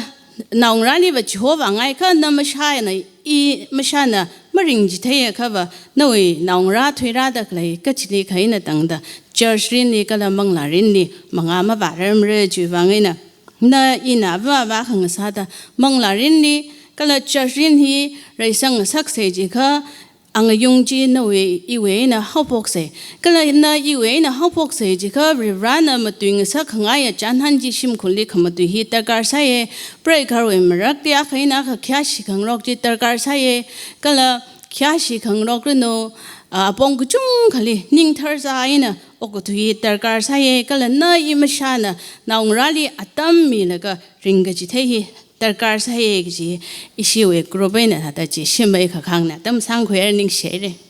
naongarāliva chihova ngaikha na mashāna, i mashāna maringchitheiakhava, nawui naongarā thuirāda khalei kachili kha eina tangda, church rinli kala manglārinli mangā mavārarmara chiwui vang eina, na ina vāvā khangasāda, manglārinli kala church rin hi reisang ngasaksei jikha, angayung chi nawui iwui eina haophoksei. Kala na iwui eina haophoksei jikha, Varivarāna matuingasak khangaiya chānhan chi shimkhurli khamatui hi darkar sāya. Preikarwui marakli akha eina akha khayāshi khangarok chi darkar sāya. Kala khayāshi khangarok ranu, a, apong kachungkhali ningthar sā eina okathui hi darkar sāya. Kala na i mashāna naongarāli atam milaga ringkachithei hi darkar sāya kaji, ishiwui group eina thāda chi shimei khakhangna, atam sangkhuihaira, ningshihaira.